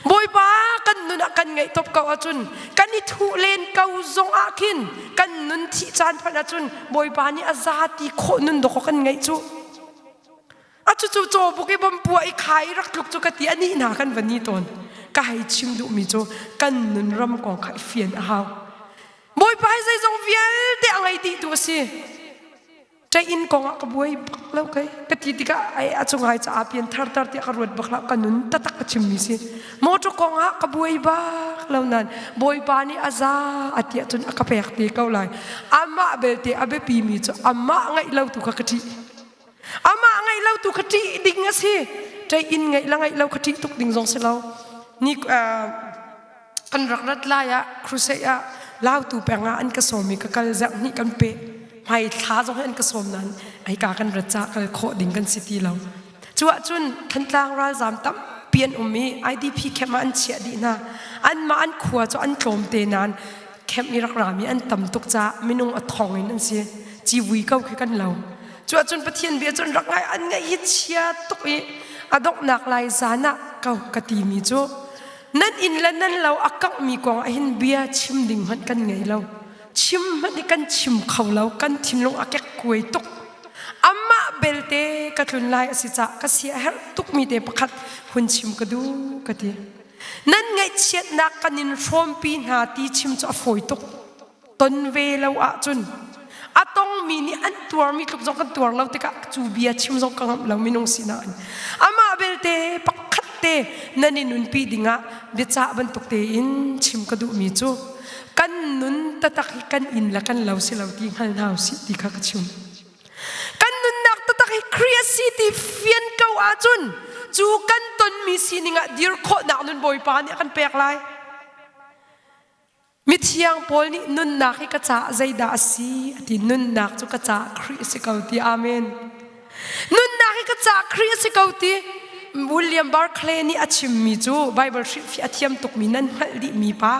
Bawipa kan nun ah kan ngaih top ko ahcun kan i thuh len ko zong ah khin kan nun thih caan phanh ahcun Bawipa nih a za ti khawh nun dawk kan ngaih cu a cucu cawbuk i bom pua i khai rak tluk cu ka ti ani hna kan va ni tawn ka hei chim duhmi cu kan nun ram kong kha i fian a hau Bawipa. Bawipa hi zeizong vialte a ngei dihtu a si. Ṭein kong ah ka buai bak lo kai ka ti tikah ai a cungai caah pian thar tar tiah ka ruat bak lo ka nun tatak ka chimmi si. Motor kong ah ka buai bak lo nan Bawipa nih a za a tiah cun a ka pek te ko lai. Amah belte a biapi mi cu amah ngaih lo tu kha ka ṭih. Amah ngaih lo tu kha ṭih ding a si. Ṭein ngaih la ngaih lo kha ṭih tuk ding zong si lo. Ni kan rak rat lai ah crusade ah lautu peng ah an ka sawm i ka kal zarh hnih kan pe hmai thla zong hi an ka sawm nain ai ka kan rat ca kal khawh ding kan si ti lo cu ahcun Thantlang ralzam tampi an um i IDP camp ah an chiah dih hna anmah an khua cu an tlawm te nain camp i rak rami an tam tuk caah minung a thong in an si civui ko khi kan lo cu ahcun Pathian bia cun rak ngai an ngaih hi chia tuk i a donghnak lai zan ah ko ka timi cu Nan inn le nan lo a kanghmi kong ah hin bia chim ding hmanh kan ngei lo. Chim hmanh hi kan chim kho lo. Kan thinlung a kekkuai tuk. Amah belte ka tlun lai a si cah ka sia a herh tukmi te pakhat hun chim ka duh ka ti. Nan ngaihchiatnak kan in hrawmpi hna ti chim cu a fawi tuk. Ton ve lo ahcun a tongmi nih an tuarmi tluk zong kan tuar lo tikah cu bia chim zong ka ngamh lo minung sinak in amah belte pakhat te nan i nunpi dingah biacah bantuk tein chim ka duhmi cu kan nun tatak hi kan inn le kan lo si lo ti hngal hna usih ti kha ka chim. Kan nunnak tatak hi Khrih a si ti fian ko ahcun cu kan tonmi sining ah dir khawhnak nun Bawipa nih a kan pek lai. Mithiang Paul nih nunnak hi ka caah zeidah a si a ti nunnak cu ka caah Khrih a si ko ti amen. Nunnak hi ka caah Khrih a si ko ti William Barclay nih a chimmi cu Bible hrilhfiah a thiam tukmi nan hngalh dihmi pa.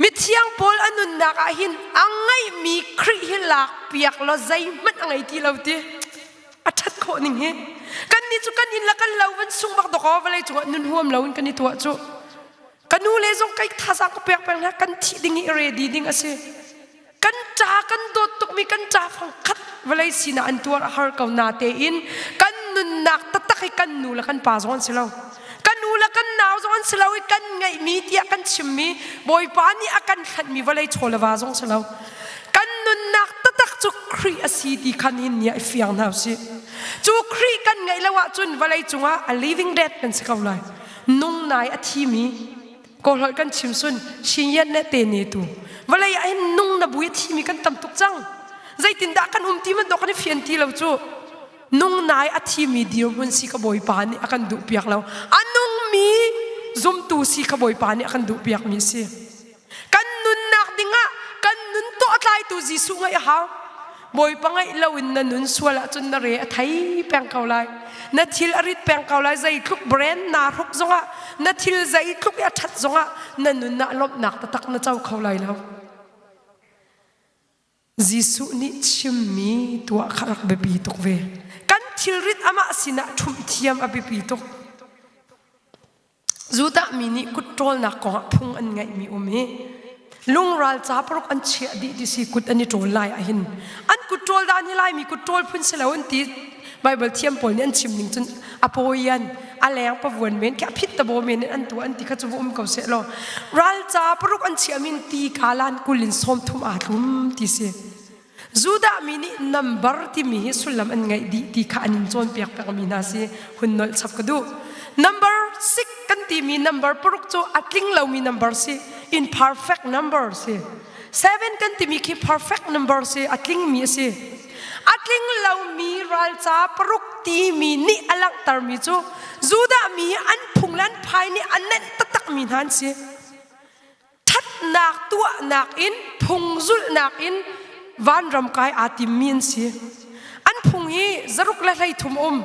Mithiang Paul a nunnak ah hin a ngeihmi Khrih hi lak piak law zeihmanh a ngei ti lo ti. A ṭhat khawh ning hi. Kannih cu kan inn le kan lo van sung bak dawk aw vawlei cungah nun huam lo in kan i tuah cu. Ka nu le zong kai thazaang ka pek peng hna kan thih ding i ready ding a si. Kan ṭa kan dawt tukmi kan ṭa fang khat vawlei sinah an tuar a har ko na tein kan nunnak taktak hi kan nu le kan pa zong an si lo. Kan u le kan nau zong an si lo i kan ngeihmi tiah kan chimmi Bawipa nih a kan hlanhmi vawlei chaw le va zong si lo. Kan nunnak taktak cu Khrih a si ti khan hin nia i fiang hna usih. Cu Khrih kan ngeih lo ahcun vawlei cungah a living dead kan si ko lai. Nung nai a thimi kawlholh kan chim sun shinyan le te ne tu vawlei ah hin nung na bui a thimi kan tam tuk cang zeitindah kan um ti man dawk kan i fian ti lo cu nung nai a thimi dirhmun si ka bawipa nih a kan duh piak lo a nungmi zumtu si ka bawipa nih a kan duh piak mi si Kan nunnak dingah kan nun tawh tlaitu Jesuh ngaih a hau. Bawipa ngaih loin na nun sual ahcun na re a thei peng ko lai. Na thil a rit peng ko lai. Zeitluk brand naa hruk zongah, na thil zeitluk i a ṭhat zongah na nun ah lawmhnak taktak na co kho lai lo. Jesuh nih chimmi tuah kha rak biapi tuk ve. Kan thilrit amah sinah ṭhumh thiam a biapi tuk. Judah mi nih kut ṭawlnak kongah phung an ngeihmi um hi lungral ca paruk an chiah dih ti si kut an i ṭawl lai ahhin an kut ṭawl dan hi Laimi kut ṭawl phun si lo an ti Bible thiam pawl nih an chim ning cun a pawian a leng pavuan men khi a phit tabo men in an tuah an ti kha cu va um ko seh law ral ca paruk an chiah min ti kalan kul in 30 aa tlum ti si Judah mi nih nambar timi hi sullam an ngeih dih ti kha an in cawnpiak pengmi hna si hun nolh chap ka duh. Number six kan timi number paruk cu a tling lomi number si imperfect number si. Seven kan timi khi perfect number si a tlingmi a si. A tling lomi ralca paruk timi nih a langhtermi cu Judah mi an phung le an phai nih a nenh taktakmi hna an si. ṭhatnak tuahnak in phung zulhnak in vanram kai aa timmi an si. An phung hi zaruk le 13 um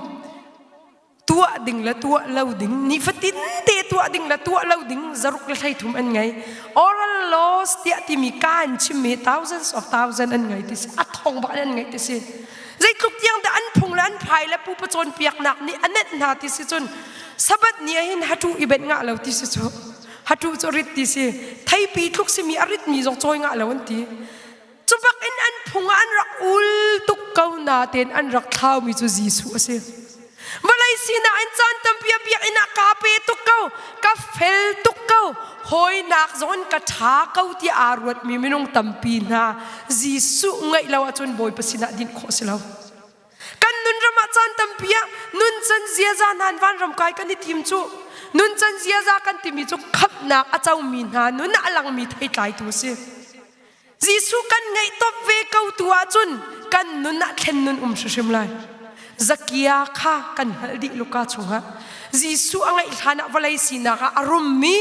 tuah ding le tuah lo ding nifatin te tuah ding le tuah lo ding zaruk le 13 an ngei oral laws tiah timi ka an chimmi thousands of thousands an ngei ti si a thong bak an ngei ti si zeitluk tiang dah an phung le an phai le pupa cawnpiaknak nih a nenh hna ti si cun sabat ni ah hin hatu i benh ngah lo ti si cu hatu cu rit ti si theipi tluk simi a ritmi zong cawi ngah lo an ti cu bak in an phung ah an rak ul tuk ko na tein an rak thlaumi cu Jesuh a si vawlei sinah in caan tampi a biakinn ah ka pe tuk ko ka fel tuk ko. Hawinak zong in ka ṭha ko ti aa ruatmi minung tampi hna Jesuh ngaih lo ahcun Bawipa sinah dinh khawh si lo. Kan nunram ah caan tampi ah nuncan ziaza hna in vanram kai kan i tim cu. Nuncan ziaza kan timi cu khamhnak a comi hna nun ah a langmi theitlaitu a si. Jesuh kan ngeih top ve ko tu ahcun kan nun ah thlen nun um hrimhrim lai. Zakia kha kan hngalh dih Luka chungah. Jesuh a ngeih hlan ah vawlei sinak ah a rummi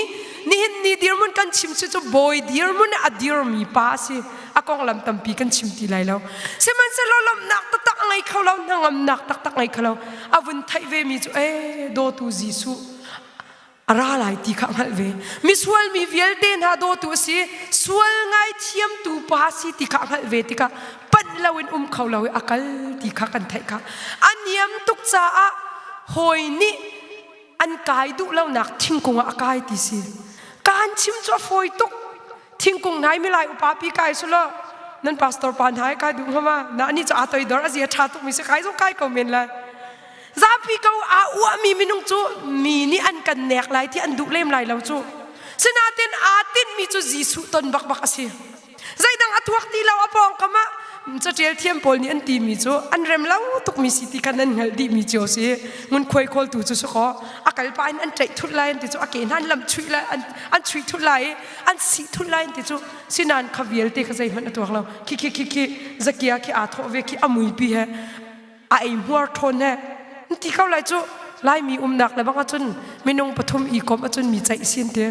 nihin ni dirhmun kan chim si cu bawi dirhmun ah a dirmi pa a si. A konglam tampi kan chim ti lai lo. Sihmanhsehlaw lawmhnak taktak a ngei kho lo, hnangamnak taktak ngei kho lo. A vun theih ve mi cu ee dawtu Jesuh a ra lai ti kha a hngalh ve. Misual mi vialte hna dawtu a si, sual ngaithiamtu pa si ti kha a hngalh ve tikah panh loin um kho lo i a kal ti kha kan theih kha. A niam tuk caah hawi nih an kai duh lonak thingkung ah a kai ti si. Kaan chim cu a fawi tuk. Thingkung nai milai upa pi kai sulaw nan pastor pa hna kai duh hnga ma na ni cu aa toidor a zia ṭha tuk mi si kai zong kai ko men lai. Zapi ko aa uahmi minung cu mi nih an kan nek lai ti an duh lem lai lo cu. Sinain aa tinhmi cu Jesuh ton bakbak a si. Zeidang a tuak ti lo a pawngkam ah catial thiam pawl nih an timi cu an rem lo tukmi si ti kha nan hngalh dihmi cio si. Ngunkhuai khawltu cu si kaw a kal pah in an ṭaih thut lai an ti cu a ke hna an lamh chuih lai an chuih thut lai i an sih thut lai an ti cu sinan kha vialte kha zeihmanh a tuak lo. Khi khi khi khi zakia khi aa thawh ve khi a muipi he a ei hmuar ṭhawn he ti ko lai cu Laimi umnak le bang ahcun minung pathum i kom ahcun mi ceih sin ti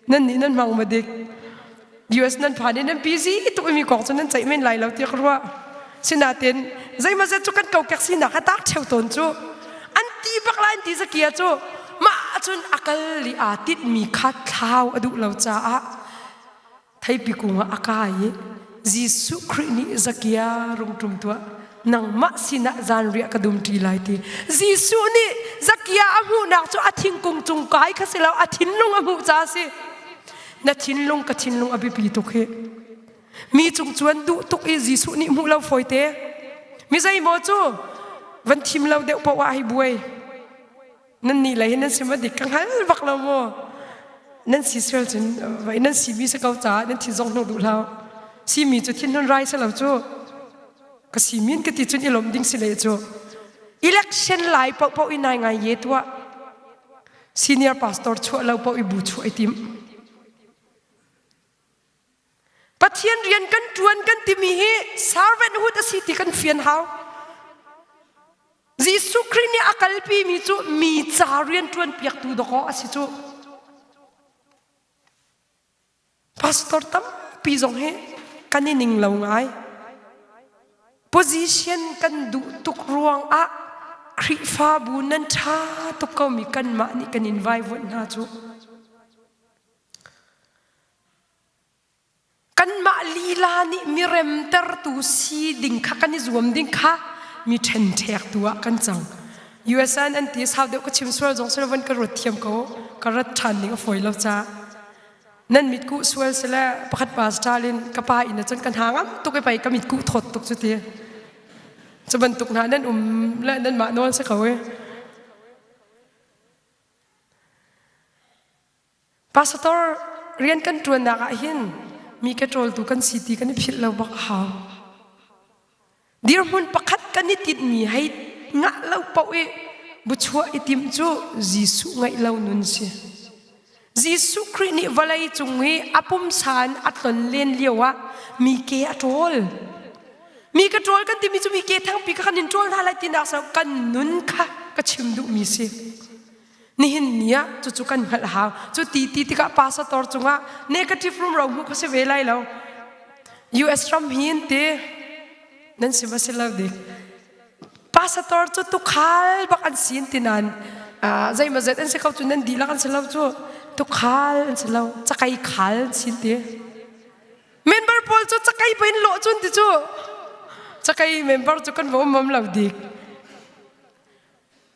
nan nih nan hmang ma dik US nan phan i nan busy tuk mi kong cu nan ceih men lai lo ti ka ruah sinain zeimazet cu kan kokek sinak ha tak ṭheu tawn cu an ti bak lai an ti zakia cu mah ahcun a kal i aa titmi kha thlau a duh lo caah Theipi kung ah a kai i Jesuh Khrih nih Zakia rung ṭum tuah nangmah sinah zanriah ka dum ṭi lai ti. Jesuh nih Zakia a hmuhnak cu a thingkung cung kai kha si lo a thinlung a hmuh ca a si. Na thinlung ka thinlung a biapi tuk hi. Mi cung cuan duh tuk i Jesuh nih hmuh lo fawite. Mi zeimaw cu van thim lo deuh poah ah hei buai. Nan nih lei hin nan sim a dik ka hngal bak lo mu. Nan si sual cun vai nan si mi si ko caah nan thin zong hnuk duh hlah. Si mi cu thin hun rai si lo cu. Ka si min ka ti cun i lawm ding si le cu. Election lai paohpaoh i nai ngai ye tuah. Senior pastor chuah lo paoh i bu chuah i tim. Pathian rian kan ṭuan kan timi hi servanthood a si ti kan fian hau. Jesuh Khrih nih a kalpimi cu mi ca rian ṭuan piaktu dawkaw a si cu. Pastor tampi zong hi kan i ning lo ngai. Position kan duh tuk ruangah Khrihfabu nan ṭha tuk komi kanmah nih kan in vaivuanh hna cu. Kanmah lila nih mi remtertu si ding kha kan i zuam ding kha mi ṭhenṭhektu ah kan cang. USA an ti sau deuh ka chim sual zong sila van ka ruat thiam ko ka rat ṭhan ding a fawi lo ca. Nan mitkuh sual sile pakhat pa Stalin ka pa inn ah cun kan ha ngam tuk i pei ka mitkuh thawt tuk cu ti. Cu bantuk hna nan um le nanmah nawl si ko i. Pastor rian kan ṭuannak ah hin mi ka ṭawltu kan si ti kan i philh lo bak a hau. Dirhmun pakhat kan i tinhmi hei ngah lo paoh i buchuah i timh cu Jesuh ngaih lo nun si. Jesuh Khrih nih vawlei cung i a pumsa in a tlon len lio ah mi ke a ṭawl. Mi ka ṭawl kan timi cu mi ke thangpi kha kan in ṭawl hna lai tinak so kan nun kha ka chim duhmi si. Nihin ni ah cucu kan hngalh hau. Cu ti ti tikah pastor cungah negative rumro hmuh kha si ve lai lo. US ram hin ti nan si ma si lo dik. Pastor cu tukhal bak an si ti nain zeimawzet an si ko cu nan dihlak an si lo cu tukhal an si lo cakei khal an si ti. Member pawl cu cakei pain lawh cun ti cu cakei member cu kan va um lo dik.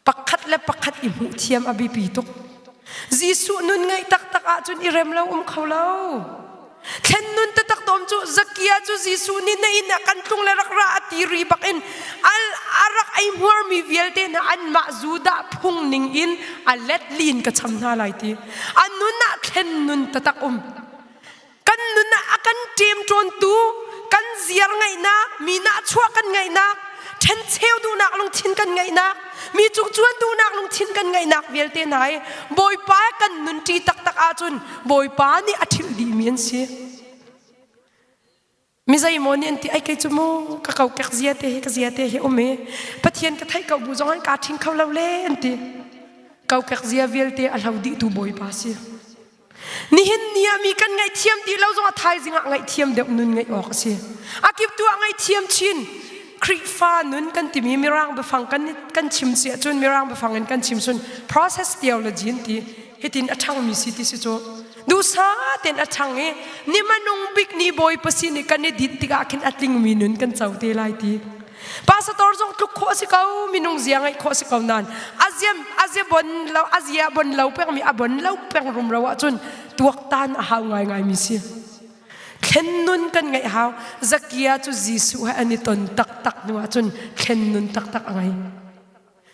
Pakhat le pakhat i hmuh thiam a biapi tuk. Jesuh nun ngeih taktak ahcun i rem lo um kho lo. Thlen nun taktak dawm cu Zakia cu Jesuh nih na inn ah kan tlung le rak ra a ti ri bak in al a rak eihmuarmi vialte hna anmah Judah phung ning in a let li in ka cham hna lai ti. A nun ah thlen nun taktak um. Kan nun ah a kan ṭemṭawntu, kan ziar ngaihnak, mi nahchuah kan ngaihnak, ṭhencheu duhnak lungthin kan ngaihnak, mi cungcuan duhnak lungthin kan ngaihnak vialte hna hi Bawipa kan nunṭi taktak ahcun Bawipa nih a ṭhilh dihmi an si. Mi zeimaw nih an ti ai kei cu mu ka kokek zia te hi ka zia te hi um i Pathian ka theih ko bu zong in kaa ṭhing kho lo le an ti. Kokek zia vialte a hlo dihtu Bawipa si. Nihin ni ah mi kan ngaihthiam dih lo zong a thaizing ah ngaihthiam deuh nun ngeih awk a si. A kiptu ah ngaihthiam chin. Khrihfa nun kan timi Mirang biafang kan kan chim si ahcun Mirang biafang in kan chim cun process theology an ti. Hitin a ṭhangmi si ti si cu. Duhsah tein a ṭhang i ni hmanung bik ni Bawipa sin i kan i dinh tikah khin a tlingmi nun kan co te lai ti. Pastor zong tluk khawh si ko, minung zia ngeih khawh si ko nain azia azia bon lo azia bon lo peng mi a bon lo peng rumro ahcun tuaktan a hau ngaingai mi si. Thlen nun kan ngeih hau. Zakia cu Jesuh he an i ton taktak hnu ahcun thlen nun taktak a ngei.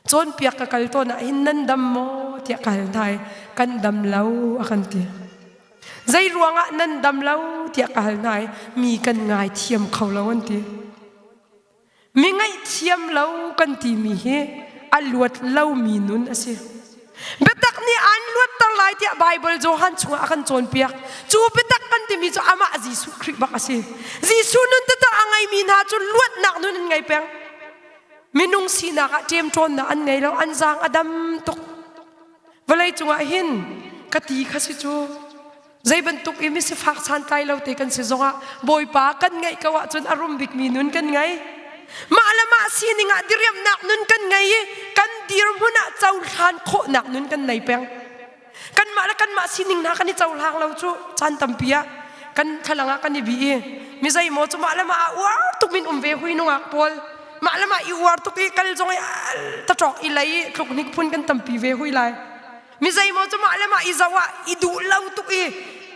Cawnpiak ka kal tawn ah hin nan dam maw tiah ka hal hna i kan dam lo a kan ti. Zei ruangah nan dam lo tiah ka hal hna i mi kan ngaithiam kho lo an ti. Mi ngaihthiam lo kan timi hi a luat lomi nun a si. Biatak nih aan luatter lai tiah Baibal Johan chungah a kan cawnpiak. Cu biatak kan timi cu amah Jesuh Khrih bak a si. Jesuh nun taktak a ngeimi hna cu luatnak nun an ngei peng. Minung sinak ah ṭemṭawnnak an ngei lo, an zaang a dam tuk. Vawlei cungah hin ka ti kha si cu zei bantuk i misifak santlai lo te kan si zongah Bawipa kan ngeih ko ahcun a rum bikmi nun kan ngei. Mah le mah sining ah diriamnak nun kan ngei i kan dirhmun ah cohlan khawhnak nun kan nei peng. Kanmah le kanmah sining hna kan i cohlang lo cu caan tampi ah kan thlalang ah kan i bih i mi zeimaw cu mah le mah ah uar tuk min um ve hui nungak pawl mah le mah i uar tuk i kal zong i taṭawk i lei i tluk hnik phun kan tampi ve hui lai. Mi zeimaw cu mah le mah i zoh ah i duh lo tuk i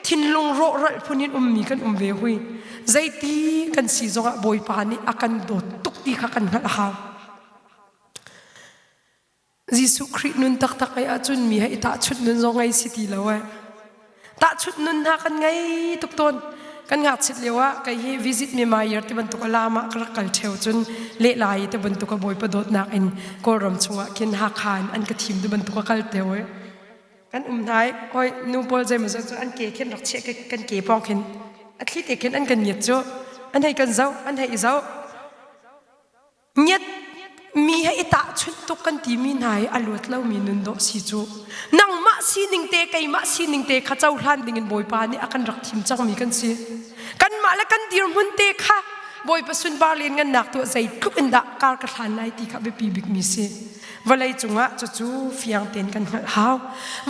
thinlung rawhralh phun in ummi kan um ve hui. Zeiti kan si zongah Bawipa nih a kan dawt tuk ti kha kan hngalh a hau. Jesuh Khrih nun taktak ai ahcun mi he i tahchunh nun zong ngei si ti lo eh. Tahchunh nun hna kan ngei tuk tawn. Kan ngakchit lio ah kei hi visit mi mayer ti bantuk a lam ah ka rak kal theo cun lehlai ti bantuk a Bawipa dawtnak in Kawlram chungah khin Hakha in an ka thim ti bantuk a kal teo eh. Kan um hna i hoi nu pawl zeimaw cu an ke khin rak chiah kan ke pawng khin a thli te khin an kan ngiat cu an hei kan zoh an hei i zoh Ngiat mi he i tahchunh tuk kan timi hna hi a luat lomi nun dawh si cu. Nangmah sining te keimah sining te kha cohlan dingin Bawipa nih a kan rak thim cangmi kan si. Kanmah le kan dirhmun te kha Bawipa sunpar lianngannak tuah zeitluk in dah kar ka hlan lai ti kha biapi bikmi si. Vawlei cungah cucu fiang tein kan hngalh hau.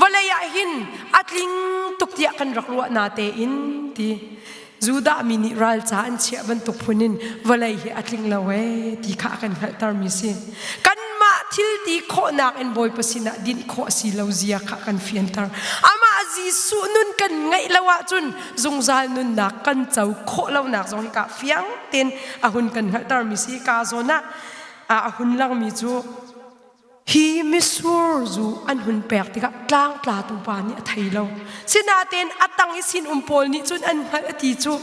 Vawlei ah hin a tling tuk tiah kan rak ruah na tein ti. Judah mi nih ralca an chiah bantuk phun in vawlei hi a tling lo ee ti kha a kan hngalhtermi si. Kanmah thil ti khawhnak in Bawipa sinah dinh khawh a si lo zia kha kan fianter. Amah Jesuh nun kan ngeih lo ahcun zungzal nunnak kan co khawh lonak zong hi ka fiang tein a hun kan hngalhtermi si. Ka zawn ah a hun langmi cu Hi mitsur zu an hun pek tikah tlangtlatu pa nih a thei lo. Sinain a tang i sinum pawl nih cun an hngalh a ti cu.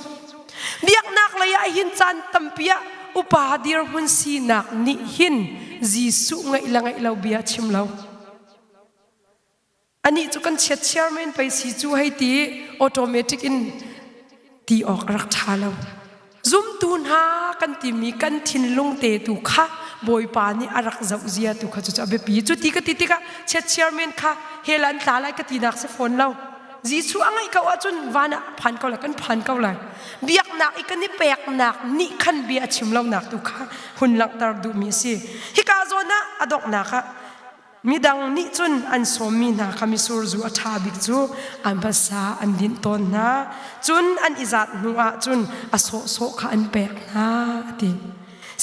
Biaknak lei ah hin caan tampi ah upa dirhmun sinak nih hin Jesuh ngeih le ngeih lo bia a chim lo. Anih cu kan chiat chiar men pei si cu hei ti automatic in ti awk a rak ṭha lo. Zumtu hna kan timi kan thinlung te tu kha Bawipa nih a rak zoh zia tu kha cucu a biapi. Cu ti ka ti tikah chiat chiar men kha hell an tla lai ka tinak si fawn lo. Jesuh a ngaih ko ahcun van ah phan ko lai kan phan ko lai. Biaknak i kan i peknak nih khan bia a chim lonak tu kha hun langhter duhmi a si. Hika zawn ah a donghnak ah Midang nih cun an sawmmi hna kha mitsur zu a ṭha bik cu an hmasa an dinh tawn hna. Cun an i zat hnuah cun a sawhsawh kha an pek hna, a ti.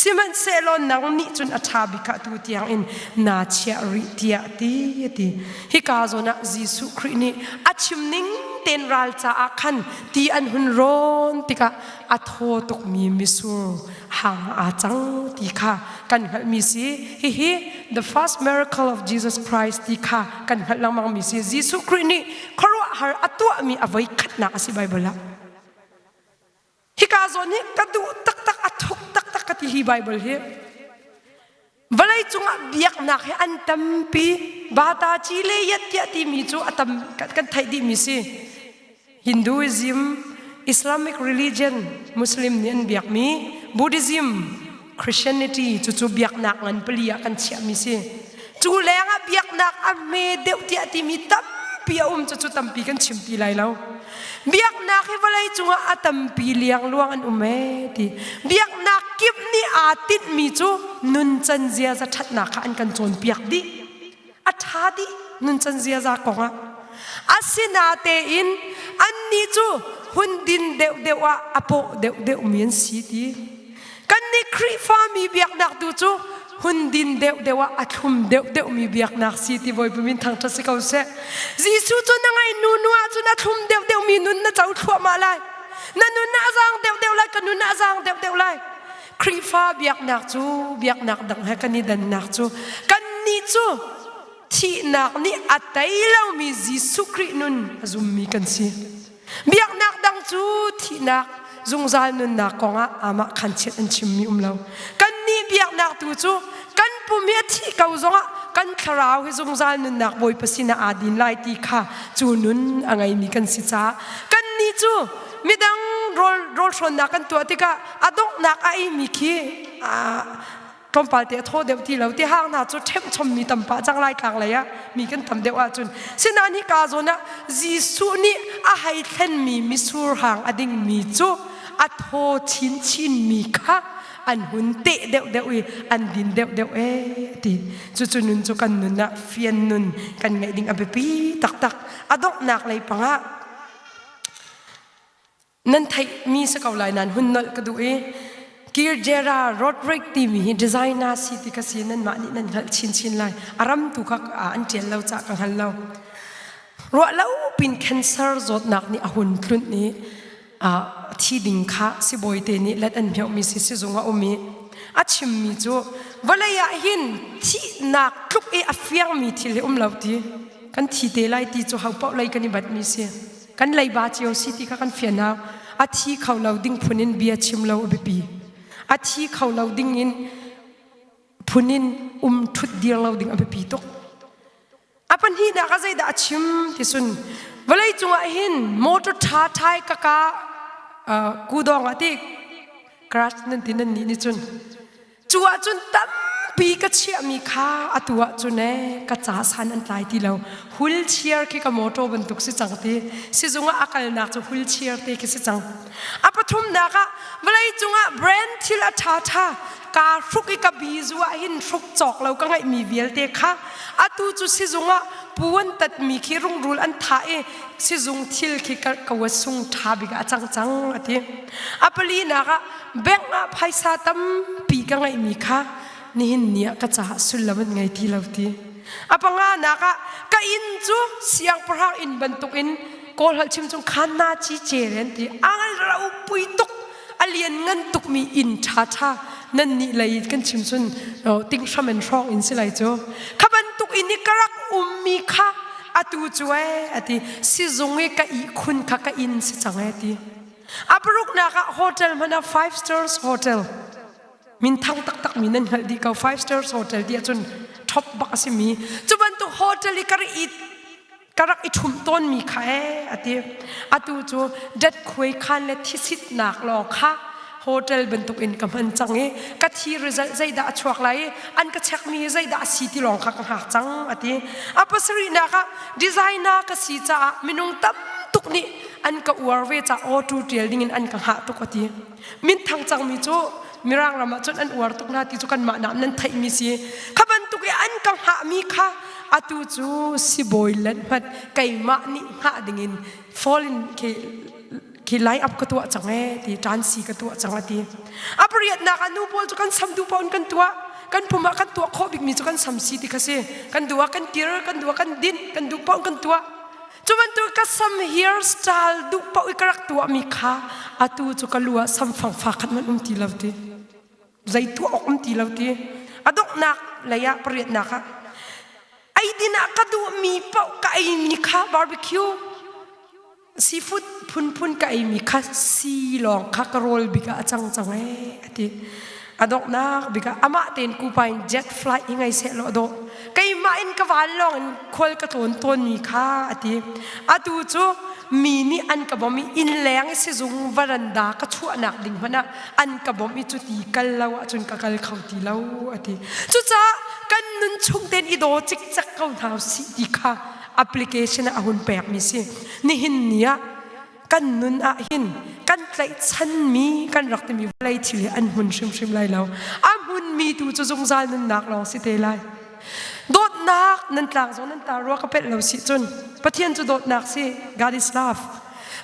Sihmanhsehlaw nang nih cun a ṭha bik kha atu tiangin naa chiah rih tiah ti, a ti. Hika zawn ah Jesuh Khrih nih a chim ning ten ral caah khan ti an hun rawn tikah a thaw tukmi misur hang aa cang ti kha kan hngalhmi si. Hihi the first miracle of Jesus Christ ti kha kan hngalh lengmangmi si. Jesuh Khrih nih khuaruahhar a tuahmi a voi khatnak a si Bible ah. Hika zawn hi ka duh taktak a thuk taktak ka ti hi Bible hi. Vawlei cungah biaknak hi an tampi. Bata ci le yat tiah timi cu a tam kan theih dihmi si. Hinduism, Islamic religion, Muslim nih an biakmi, Buddhism, Christianity cucu biaknak ngan pali ah kan chiahmi si. Cu lengah biaknak a hme deuh tiah timi tampi a um cucu tampi kan chim ti lai lo. Biaknak hi vawlei cungah a tampi liangluang an um ee ti. Biaknak kip nih aa tinhmi cu nuncan ziaza ṭhatnak kha an kan cawnpiak dih. A ṭha dih nuncan ziaza kongah. Asinatein annih cu hun din deuhdeuh ah a paw deuhdeuhmi an si ti. Kannih Khrihfami biaknak tu cu hun din deuhdeuh ah a thlum deuhdeuhmi biaknak si ti Bawipa min thangṭhat si ko seh. Jesuh cu na ngaih nu nu ahcun a thlum deuhdeuhmi nun na co thluahmah lai. Na nun a zaang deuhdeuh lai, ka nun a zaang deuhdeuh lai. Khrihfa biaknak cu biaknak dang he kan i dannak cu kannih cu thihnak nih a tei lomi Jesuh Khrih nun a zummi kan si. Biaknak dang cu thihnak zungzal nunnak kongah amah khan chiat an chimmi um lo. Kannih biaknak tu cu kan pum hi a thih ko zongah kan thlarau hi zungzal nunnak Bawipa sinah aa din lai ti kha cu nun a ngeimi kan si caah kannih cu midang rawl rawl hrawnnak kan tuah tikah a donghnak a eimi khi tlawmpal te a thaw deuh ti lo ti hang hna cu ṭhemh mi tam pah cang lai tlang lei ah mi kan tam deuh ahcun sinain hika zawn ah Jesuh nih a hei thlenmi misur hang a dingmi cu a thaw chinchin mi kha an hun teh deuh deuh i an din deuh deuh ee ti cucu nun cu kan nun ah fian nun kan ngeih ding a biapi taktak a donghnak lei pangah Nan theihmi si ko lai nan hun nolh ka duh i Kirjera Roderick timi hi designer si ti ka si nanmah nih nan hngalh chinchin lai. A ram tu kha an ṭial lo cah ka hngal lo. Ruah lo pin cancer zawtnak nih a hun tlunh i thi ding kha sibawi te nih let an hmiohmi si sizung a um i a chimmi cu vawlei ah hin thihnak tluk i a fiangmi thil hi um lo ti kan thi te lai ti cu ho paoh lei kan i batmi si. Kan leiba cio si ti kha kan fian hau. A thi kho lo ding phun in bia chim lo a biapi. A thi kho lo ding in phun in um thut dir lo ding a biapi tuk. A pahnihnak ah zeidah a chim ti sun vawlei cungah hin motor tha thai kaka kudawng ah ti crash nan ti nan nih nih cun Cu ahcun tampi ka chiahmi kha atu ahcun ee ka ca san an tlai ti lo. Wheelchair khi ka motor bantuk si cang ti. Sizung ah a kalnak cu wheelchair te khi si cang. A pathumnak ah vawlei cungah brand thil a ṭhaṭha kaa hruk i ka bizu ah hin hruk cawk lo ka ngeihmi vialte kha atu cu sizung ah pu an tatmi khi rungrul an thah i sizung thil khi ka ka sung ṭha bik ah a cang cang a ti. A palinak ah bank ah phaisa tampi ka ngeihmi kha nihin ni ah ka caah sullam an ngei ti lo ti. A panganak ah ka inn cu siangpahrang inn bantukin Kawl holh chim chung khan na ci ce an ti. Angal ropui tuk a lian ngan tukmi inn ṭha ṭha nan nih lei kan chim cun ting hram in hrawng in si lai cu. Kha bantuk inn i ka rak ummi kha atu cu ee ati sizung i ka ihkhun kha ka inn si cang ee ti. A paruknak ah hotel hmanh ah five stars hotel minthang taktak mi nan hngalh dih ko five stars hotel ti ahcun top bak a simi cu bantuk hotel i ka rak i ka rak i ṭhumh tawnmi kha ee a ti atu cu dat khuai khan le thisitnak lawng kha hotel bantuk in ka hman cang i ka thi result zeidah a chuak lai i an ka chekmi zeidah a si ti lawng kha ka hngak cang a ti a pasarihnak ah designer ka si caah minung tam tuk nih an ka uar ve ca auto tial ding in an ka hngah tuk a ti minthang cangmi cu mirang ram ah cun an uar tuk hna ti cu kanmah nak nan theihmi si kha bantuk i an ka hngahmi kha atu cu sibawi let hmat keimah nih hngah ding in fall in khi khi line up ka tuah cang ee ti tansi ka tuah cang a ti a pariatnak ah nu pawl cu kan sam duh paoh in kan tuah kan pum ah kan tuah khawh bikmi cu kan sam si ti kha si kan duh ah kan kir kan duh ah kan dinh kan duh paoh kan tuah. Cu bantuk ka sam hairstyle duh paoh i ka rak tuahmi kha atu cu ka lu ah samfang fa khat hmanh um ti lo ti. Zei tuah awk um ti lo ti. A donghnak lei ah pariatnak ah eidin ah ka duhmi paoh ka eimi kha barbecue seafood phunphun ka eimi kha si lawng kha ka rawl bik ah a cang cang ee a ti. A donghnak bik ah amah tein kupa in jet flight hi ngei seh law dawh keimah in ka van lawng in khual ka tlawn tawnmi kha a ti. Atu cu mi nih an ka bawmh i innleng i sizung varanda ka chuahnak ding hmanh ah an ka bawmh i cuti kal lo ahcun ka kal kho ti lo a ti. Cucaah kan nun chung tein i daw cikcek ko hna usih ti kha application ah a hun pekmi si. Nihin ni ah kan nun ah hin kan tlaihchanmi kan rak timi vawlei thil hi an hmun hrimhrim lai lo. A hmunmi tu cu zungzal nunnak lawng si te lai. Dawtnak nan tlang zong nan tar rua ka pelh lo si cun Pathian cu dawtnak si God is love.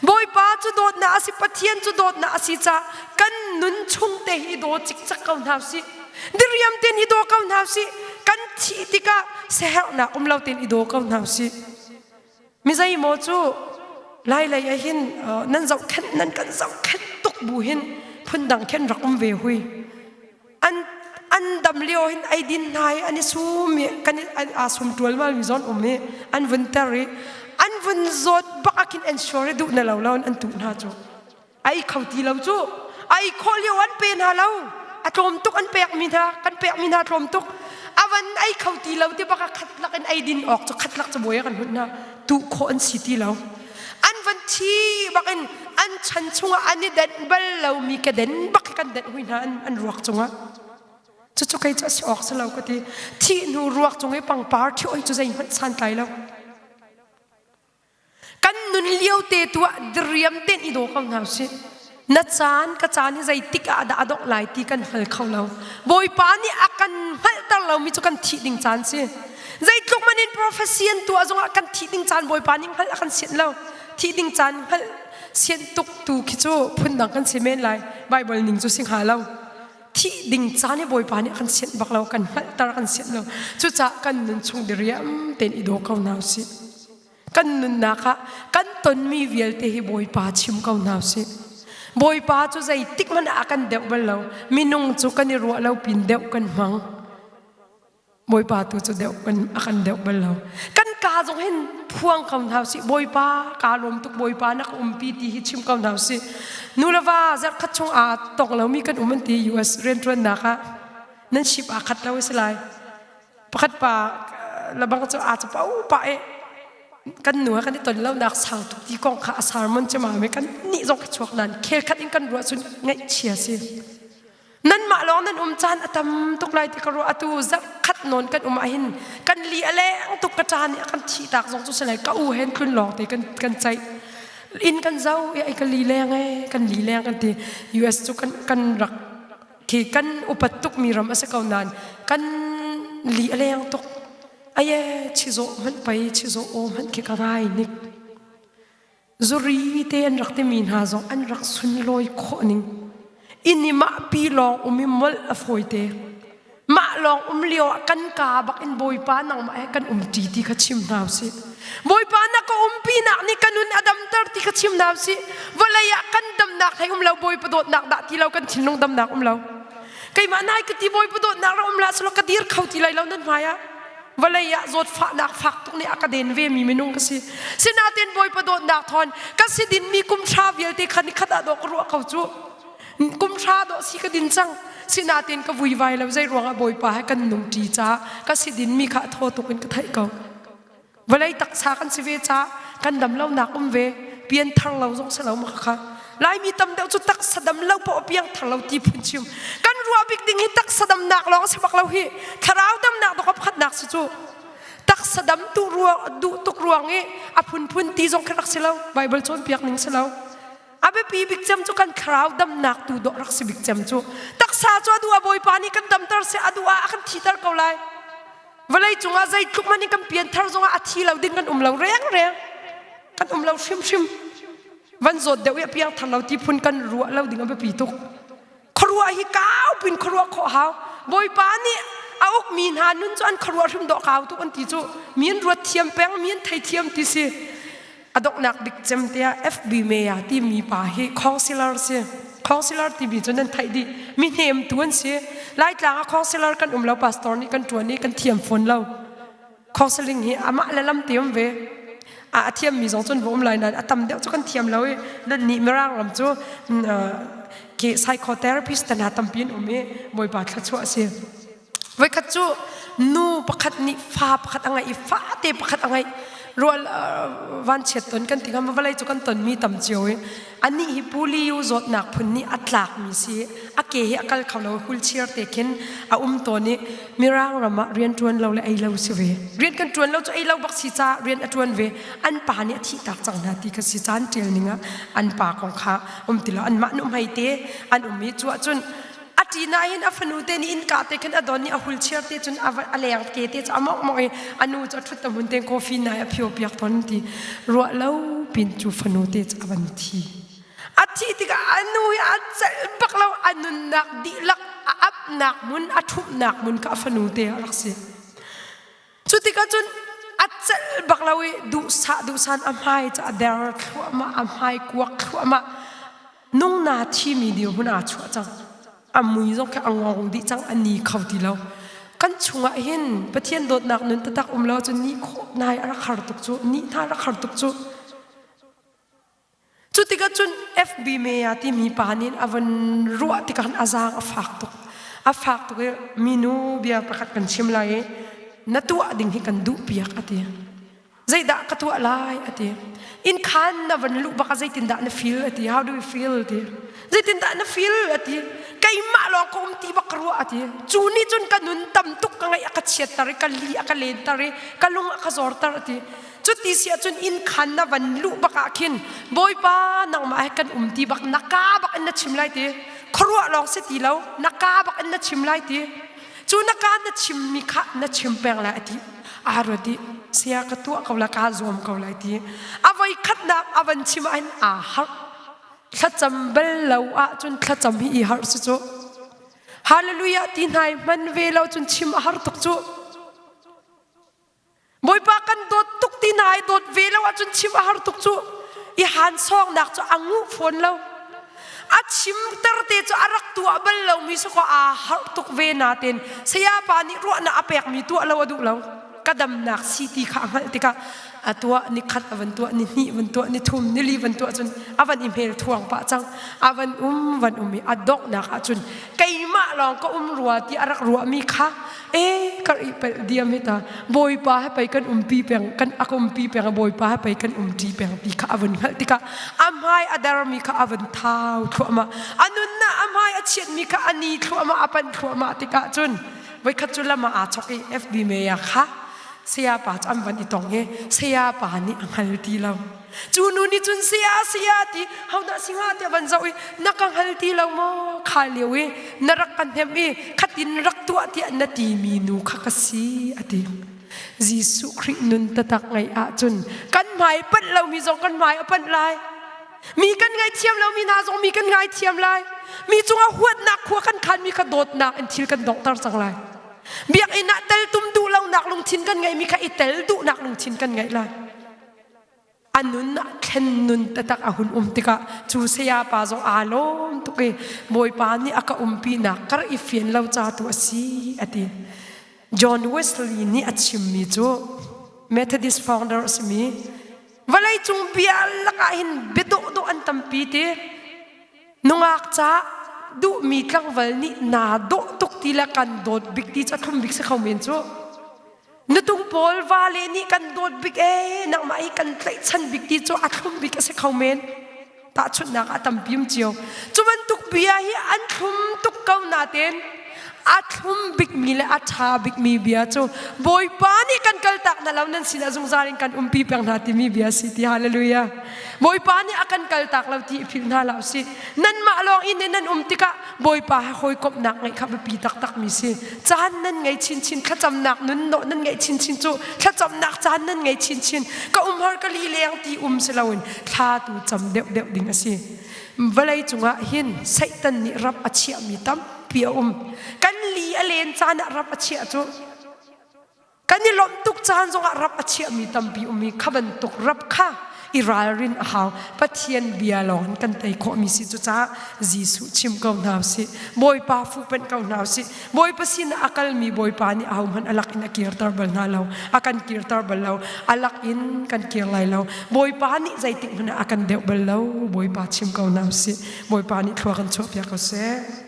Bawipa cu dawtnak a si Pathian cu dawtnak a si caah kan nun chung te hi i daw cikcek ko hna usih. Diriam tein i daw ko hna usih. Kan thih tikah siaherhnak um lo tein i daw ko hna usih. Mi zeimaw cu lailei ah hin nan zohkhenh nan kan zohkhenh tuk bu hin phundang khin rak um ve hui. An an dam lio hin eidin hna i an i sum i kan i aa sum ṭualmal mi zawn um i an vun ter i an vun zawt bak ah khin ensure i duh na lo lo in an tuh hna cu. Ai kho ti lo cu. Ai khawh lio an pe hna lo. A tlawm tuk an pek mi hna kan pek mi hna tlawm tuk. A van ei kho ti lo ti bak ah khat lak in ei din awk cu khat lak cabuai ah kan hunh hna. Tuh khawh an si ti lo. An van thi bak in an chan chungah an i denh bal lomi ka den bak hi kan denh hui hna an, an ruak cungah. Cucu kei cu a si awk si lo ka ti. Thih hnu ruak cung i pangpar thi oi cu zeihmanh santlai lo. Kan nun lio te tu ah diriam tein i daw ko hna usih. Na caan ka caan hi zeitik ah dah a dongh lai ti kan hngal kho lo. Bawipa nih a kan hngalhter lomi cu kan thih ding caan si. Zeitluk man in prophecy an tuah zongah kan thih ding caan Bawipa nih hngalh a kan sianh lo. Thih ding caan hngalh sianh tuk tu khi cu phundang kan si men lai. Bible ning cu si hnga lo. Thih ding caan hi Bawipa nih a kan sianh bak lo, kan hngalhter a kan sianh lo. Cucaah kan nun chung diriam tein i daw ko hna usih. Kan nunnak ah kan tonmi vialte hi Bawipa chim ko hna usih. Bawipa cu zeitik hmanh ah a kan deuh bal lo. Minung cu kan i ruah lo pin deuh kan hmang. Bawipa tu cu deuh kan a kan deuh bal lo. Kan ka zong hin phuang ko hna usih. Bawipa kaa lawm tuk Bawipa na ka umpi ti hi chim ko hna usih. Nu le va zarhkhat chung aa tong lomi kan um an ti US rianṭuannak ah nan ship aa khat lo a si lai. Pakhat pa lebang cu aa capo pah i kan nu he kan i ton lonak sau tuk ti kong kha a sermon cu ma kan nih zong ka chuak nan khel khat in kan ruah cun ngaihchia si. Nanmah lawng nan um caan a tam tuk lai ti ka ruah atu zarh khat nawn kan um ahhin kan li a leng tuk ka ṭa nih a kan thih tak zong cu si lai ka u hen tlun lawng te kan kan ceih inn kan zo i ai ka li leng e kan li leng kan ti US cu kan kan rak khi kan upat tukmi ram a si ko nain kan li a leng tuk aye chizawh hmanh pei chizawh aw hmanh khi ka ngai nik zuri te an rak timi hna zong an rak sunlawi khawh ning inn i mah pi lawng um i molh a fawi te mah lawng um lio ah kan ka bak in bawipa nangmah he kan um ṭi ti kha chim hna usih bawipa na ka umpi nak nih ka nun a damter ti kha chim hna usih vawlei ah kan damnak hlei um lo bawipa dawtnak dah ti lo kan thinlung damnak um lo keimah nai ka ti bawipa dawtnak ra um la selaw ka dir kho ti lai lo nan hmai ah vawlei ah zawtfahnak fak tuk nih a ka den ve mi minung ka si sinain bawipa dawtnak thawn ka si din mi kum hra vialte kha ni khat ah dawh ka ruah ko cu kum hra dawh si ka din cang sinain ka vuivai lo zei ruangah bawipa he kan nung ṭi caah ka si din mi kha thaw tuk in ka theih ko vawlei taksa kan si ve caah kan dam lonak um ve pian thar lo zong si lo ma kha laimi tam deuh cu taksa dam lo paoh piang thar lo ti phun chim kan ruah bik ding hi taksa damnak lawng si bak lo hi thlarau damnak dok pakhatnak si cu taksa dam tu ruang duh tuk ruang i a phunphun ti zong khi rak si lo bible cawnpiak ning si lo a biapi bik cem cu kan thlarau damnak tu dawh rak si bik cem cu taksa cu a duh ah bawipa nih kan damter seh a duh ah a kan thiter ko lai vawlei cungah zeitluk hmanh in kan pianthar zongah a thi lo ding kan um lo reng reng kan um lo hrimhrim van zawt deuh i a piangthar lo ti phun kan ruah lo ding a biapi tuk khuaruah hi kau pin khuaruah khawh hau bawipa nih a ukmi hna nun cu an khuaruah hrim dawh kau tuk an ti cu mi an ruat thiam peng mi an thei thiam ti si. A donghnak bik cem tiah FB Maya timi pa hi councilor si. Councilor timi cu nan theih dih. Mi hnemtu an si. Laitlang ah councilor kan um lo pastor nih kan ṭuan i kan thiam fawn lo. Counseling hi amah le lam te um ve. A thiammi zong cun va um lai nain a tam deuh cu kan thiam lo i nan nih Mirang ram cu ke psychotherapist te hna tampi an um i Bawipa thluachuah a si. Voikhat cu nu pakhat nih fa pakhat a ngeih i fate pakhat a ngeih. Rual vanchiat ton kan ti ngam vawlei cu kan tonmi tam cio i anih hi puliu zawtnak phun nih a tlakmi si a ke hi a kal kho lo wheelchair te khin a um tawn i Mirang ram ah rian ṭuan lo le ei lo si ve. Rian kan ṭuan lo cu ei lo bak si caah rian a ṭuan ve. An pa nih a thihtak cang hna ti kha si caan ṭial ning ah an pa kong kha um ti lo anmah nuhmei te an um i cu ahcun a ṭin ah hin a fanu te nih innka te khin a don i a hulchair te cun a leng ke te cu a mawngh mawngh i a nu cu a ṭhut ta hmun te coffee nai a phio piak tawn ti ruah lo pin cu fanu te cu a van thi. A thih tikah a nu hi a celh bak lo a nunnak dihlak a apnak hmun a ṭhumhnak hmun kha a fanu te a rak si. Cu tikah cun a celh bak lo i duhsah duhsan a hmai cu a der thluahmah a hmai kuak thluahmah nungna thimi dirhmun aa chuah cang. A mui zong khi a ngong dih cang a ni kho ti lo. Kan chungah hin Pathian dawtnak nun taktak um lo cun ni khawh nai a rak har tuk cu ni hna rak har tuk cu. Cu tikah cun FB Maya timi pa nih a van ruah tikah a zaang a fak tuk. A fak tuk i minu bia pakhat kan chim lai i na tuah ding hi kan duh piak a ti. Zeidah ka tuah lai a ti. Inn khan na van luh bak ah zeitindah na feel a ti. How do you feel a ti. Zeitindah na feel a ti. Keimah lawng ka um ti bak ka ruah a ti. Cu nih cun ka nun tam tuk ka ngaih a ka chiatter i ka li a ka lenter i ka lung a ka zorter a ti. Cuti si ahcun inn khan na van luh bak ah khin Bawipa nangmah he kan um ti bak na ka bak in na chim lai ti khuaruah lawng si ti lo na ka bak in na chim lai ti cu na ka na chimmi kha na chim peng lai ati aa ruat i sia ka tuah ko la kaa zuam ko lai ti a voi khatnak a van chim ah hin aa harh thlacam bal lo ahcun thlacam hi i harh si cu hallelujah ti hna i hman ve lo cun chim a har tuk cu Bawipa kan dawt tuk ti na i dawt ve lo ahcun chim a har tuk cu. I han sawngnak cu a nguh fawn lo. A chimter te cu a rak tuah bal lomi si kaw aa harh tuk ve nain sayapa nih ruahnak a pekmi tuah lo a duh lo. Ka damnak si ti kha a hngalh tikah a tuah ni khat a van tuah ni hnih van tuah ni thum ni li van tuah cun a van i hmel thuang pah cang a van um van um i a donghnak ahcun keimah lawng ka um rua ti a rak ruahmi kha e ka i pelh diam hi ta bawipa he pei kan umpi peng kan a umpi peng bawipa he pei kan umṭi peng ti kha a vun hngalh tikah a hmai a dermi kha a vun thau thluahmah a nunnak a hmai a chiatmi kha a ni thluahmah a panh thluahmah tikah cun voikhat cu lam ah aa chok i FB Maya kha saya pa cu an van i tong i saya pa nih a hngal ti lo Cu nu nih cun saya saya ti hodah si hnga tiah van zoh i na ka hngal ti lo maw kha lio i na rak ka hnemh i khatin rak tuah tiah na timi nu kha ka si a ti. Jesuh Khrih nun tatak ngeih ahcun kan hmai panh lomi zong kan hmai a panh lai. Mi kan ngaithiam lomi hna zong mi kan ngaithiam lai. Mi cungah huatnak khua kan khanmi kha dawtnak in thil kan donghter cang lai. Biakinn ah teltum duh lonak lungthin kan ngeihmi kha i tel duhnak lungthin kan ngeih lai. A nun ah thlen nun taktak a hun um tikah cu saya pa zong aa lawm tuk i Bawipa nih a ka umpinak kar i fian lo ca tu a si a ti. John Wesley nih a chimmi cu Methodist founder a simi vawleicung bia lakah hin bia dawhdawh an tampi ti nungak ca duhmi tlangval nih naa dawh tuk ti le kan dawt bik ti cu a thlum bik si kho men cu. Nutung pawl vale nih kan dawt bik ee nangmah hi kan tlaihchan bik ti cu a thlum bik a si kho men. Tahchunhnak ah tampi um cio. Cu bantuk bia hi an thlum tuk ko nain a thlum bikmi le a ṭha bikmi bia cu Bawipa nih kan kaltak hna lo nan sinah zungzal in kan umpi peng hna timi bia si ti hallelujah. Bawipa nih a kan kaltak lo ti i philh hna hlah usih. Nanmah lawng inn in nan um tikah Bawipa he hawikomhnak ngeih kha biapi taktakmi si. Caan nan ngei chinchin, thlacamnak nun nawh nan ngeih chinchin cu thlacamnak caan nan ngei chinchin. Ka umhar ka li leng ti um si loin thla tu cam deuhdeuh ding a si. Vawlei cungah hin Satan nih rap a chiahmi tampi a um. Kan li a len caan ah rap a chiah cu. Kan i lawmh tuk caan zongah rap a chiahmi tampi um i kha bantuk rap kha i ralrin a hau. Pathian bia lawng in kan tei khawhmi si. Cucaah Jesuh chim ko hna usih. Bawipa fuhpanh ko hna usih. Bawipa sin ah a kalmi Bawipa nih ahohmanh a lak in a kirter bal hna lo. A kan kirter bal lo. A lak in kan kir lai lo. Bawipa nih zeitik hmanh ah a kan deuh bal lo. Bawipa chim ko hna usih. Bawipa nih thlua kan chuahpiak ko seh.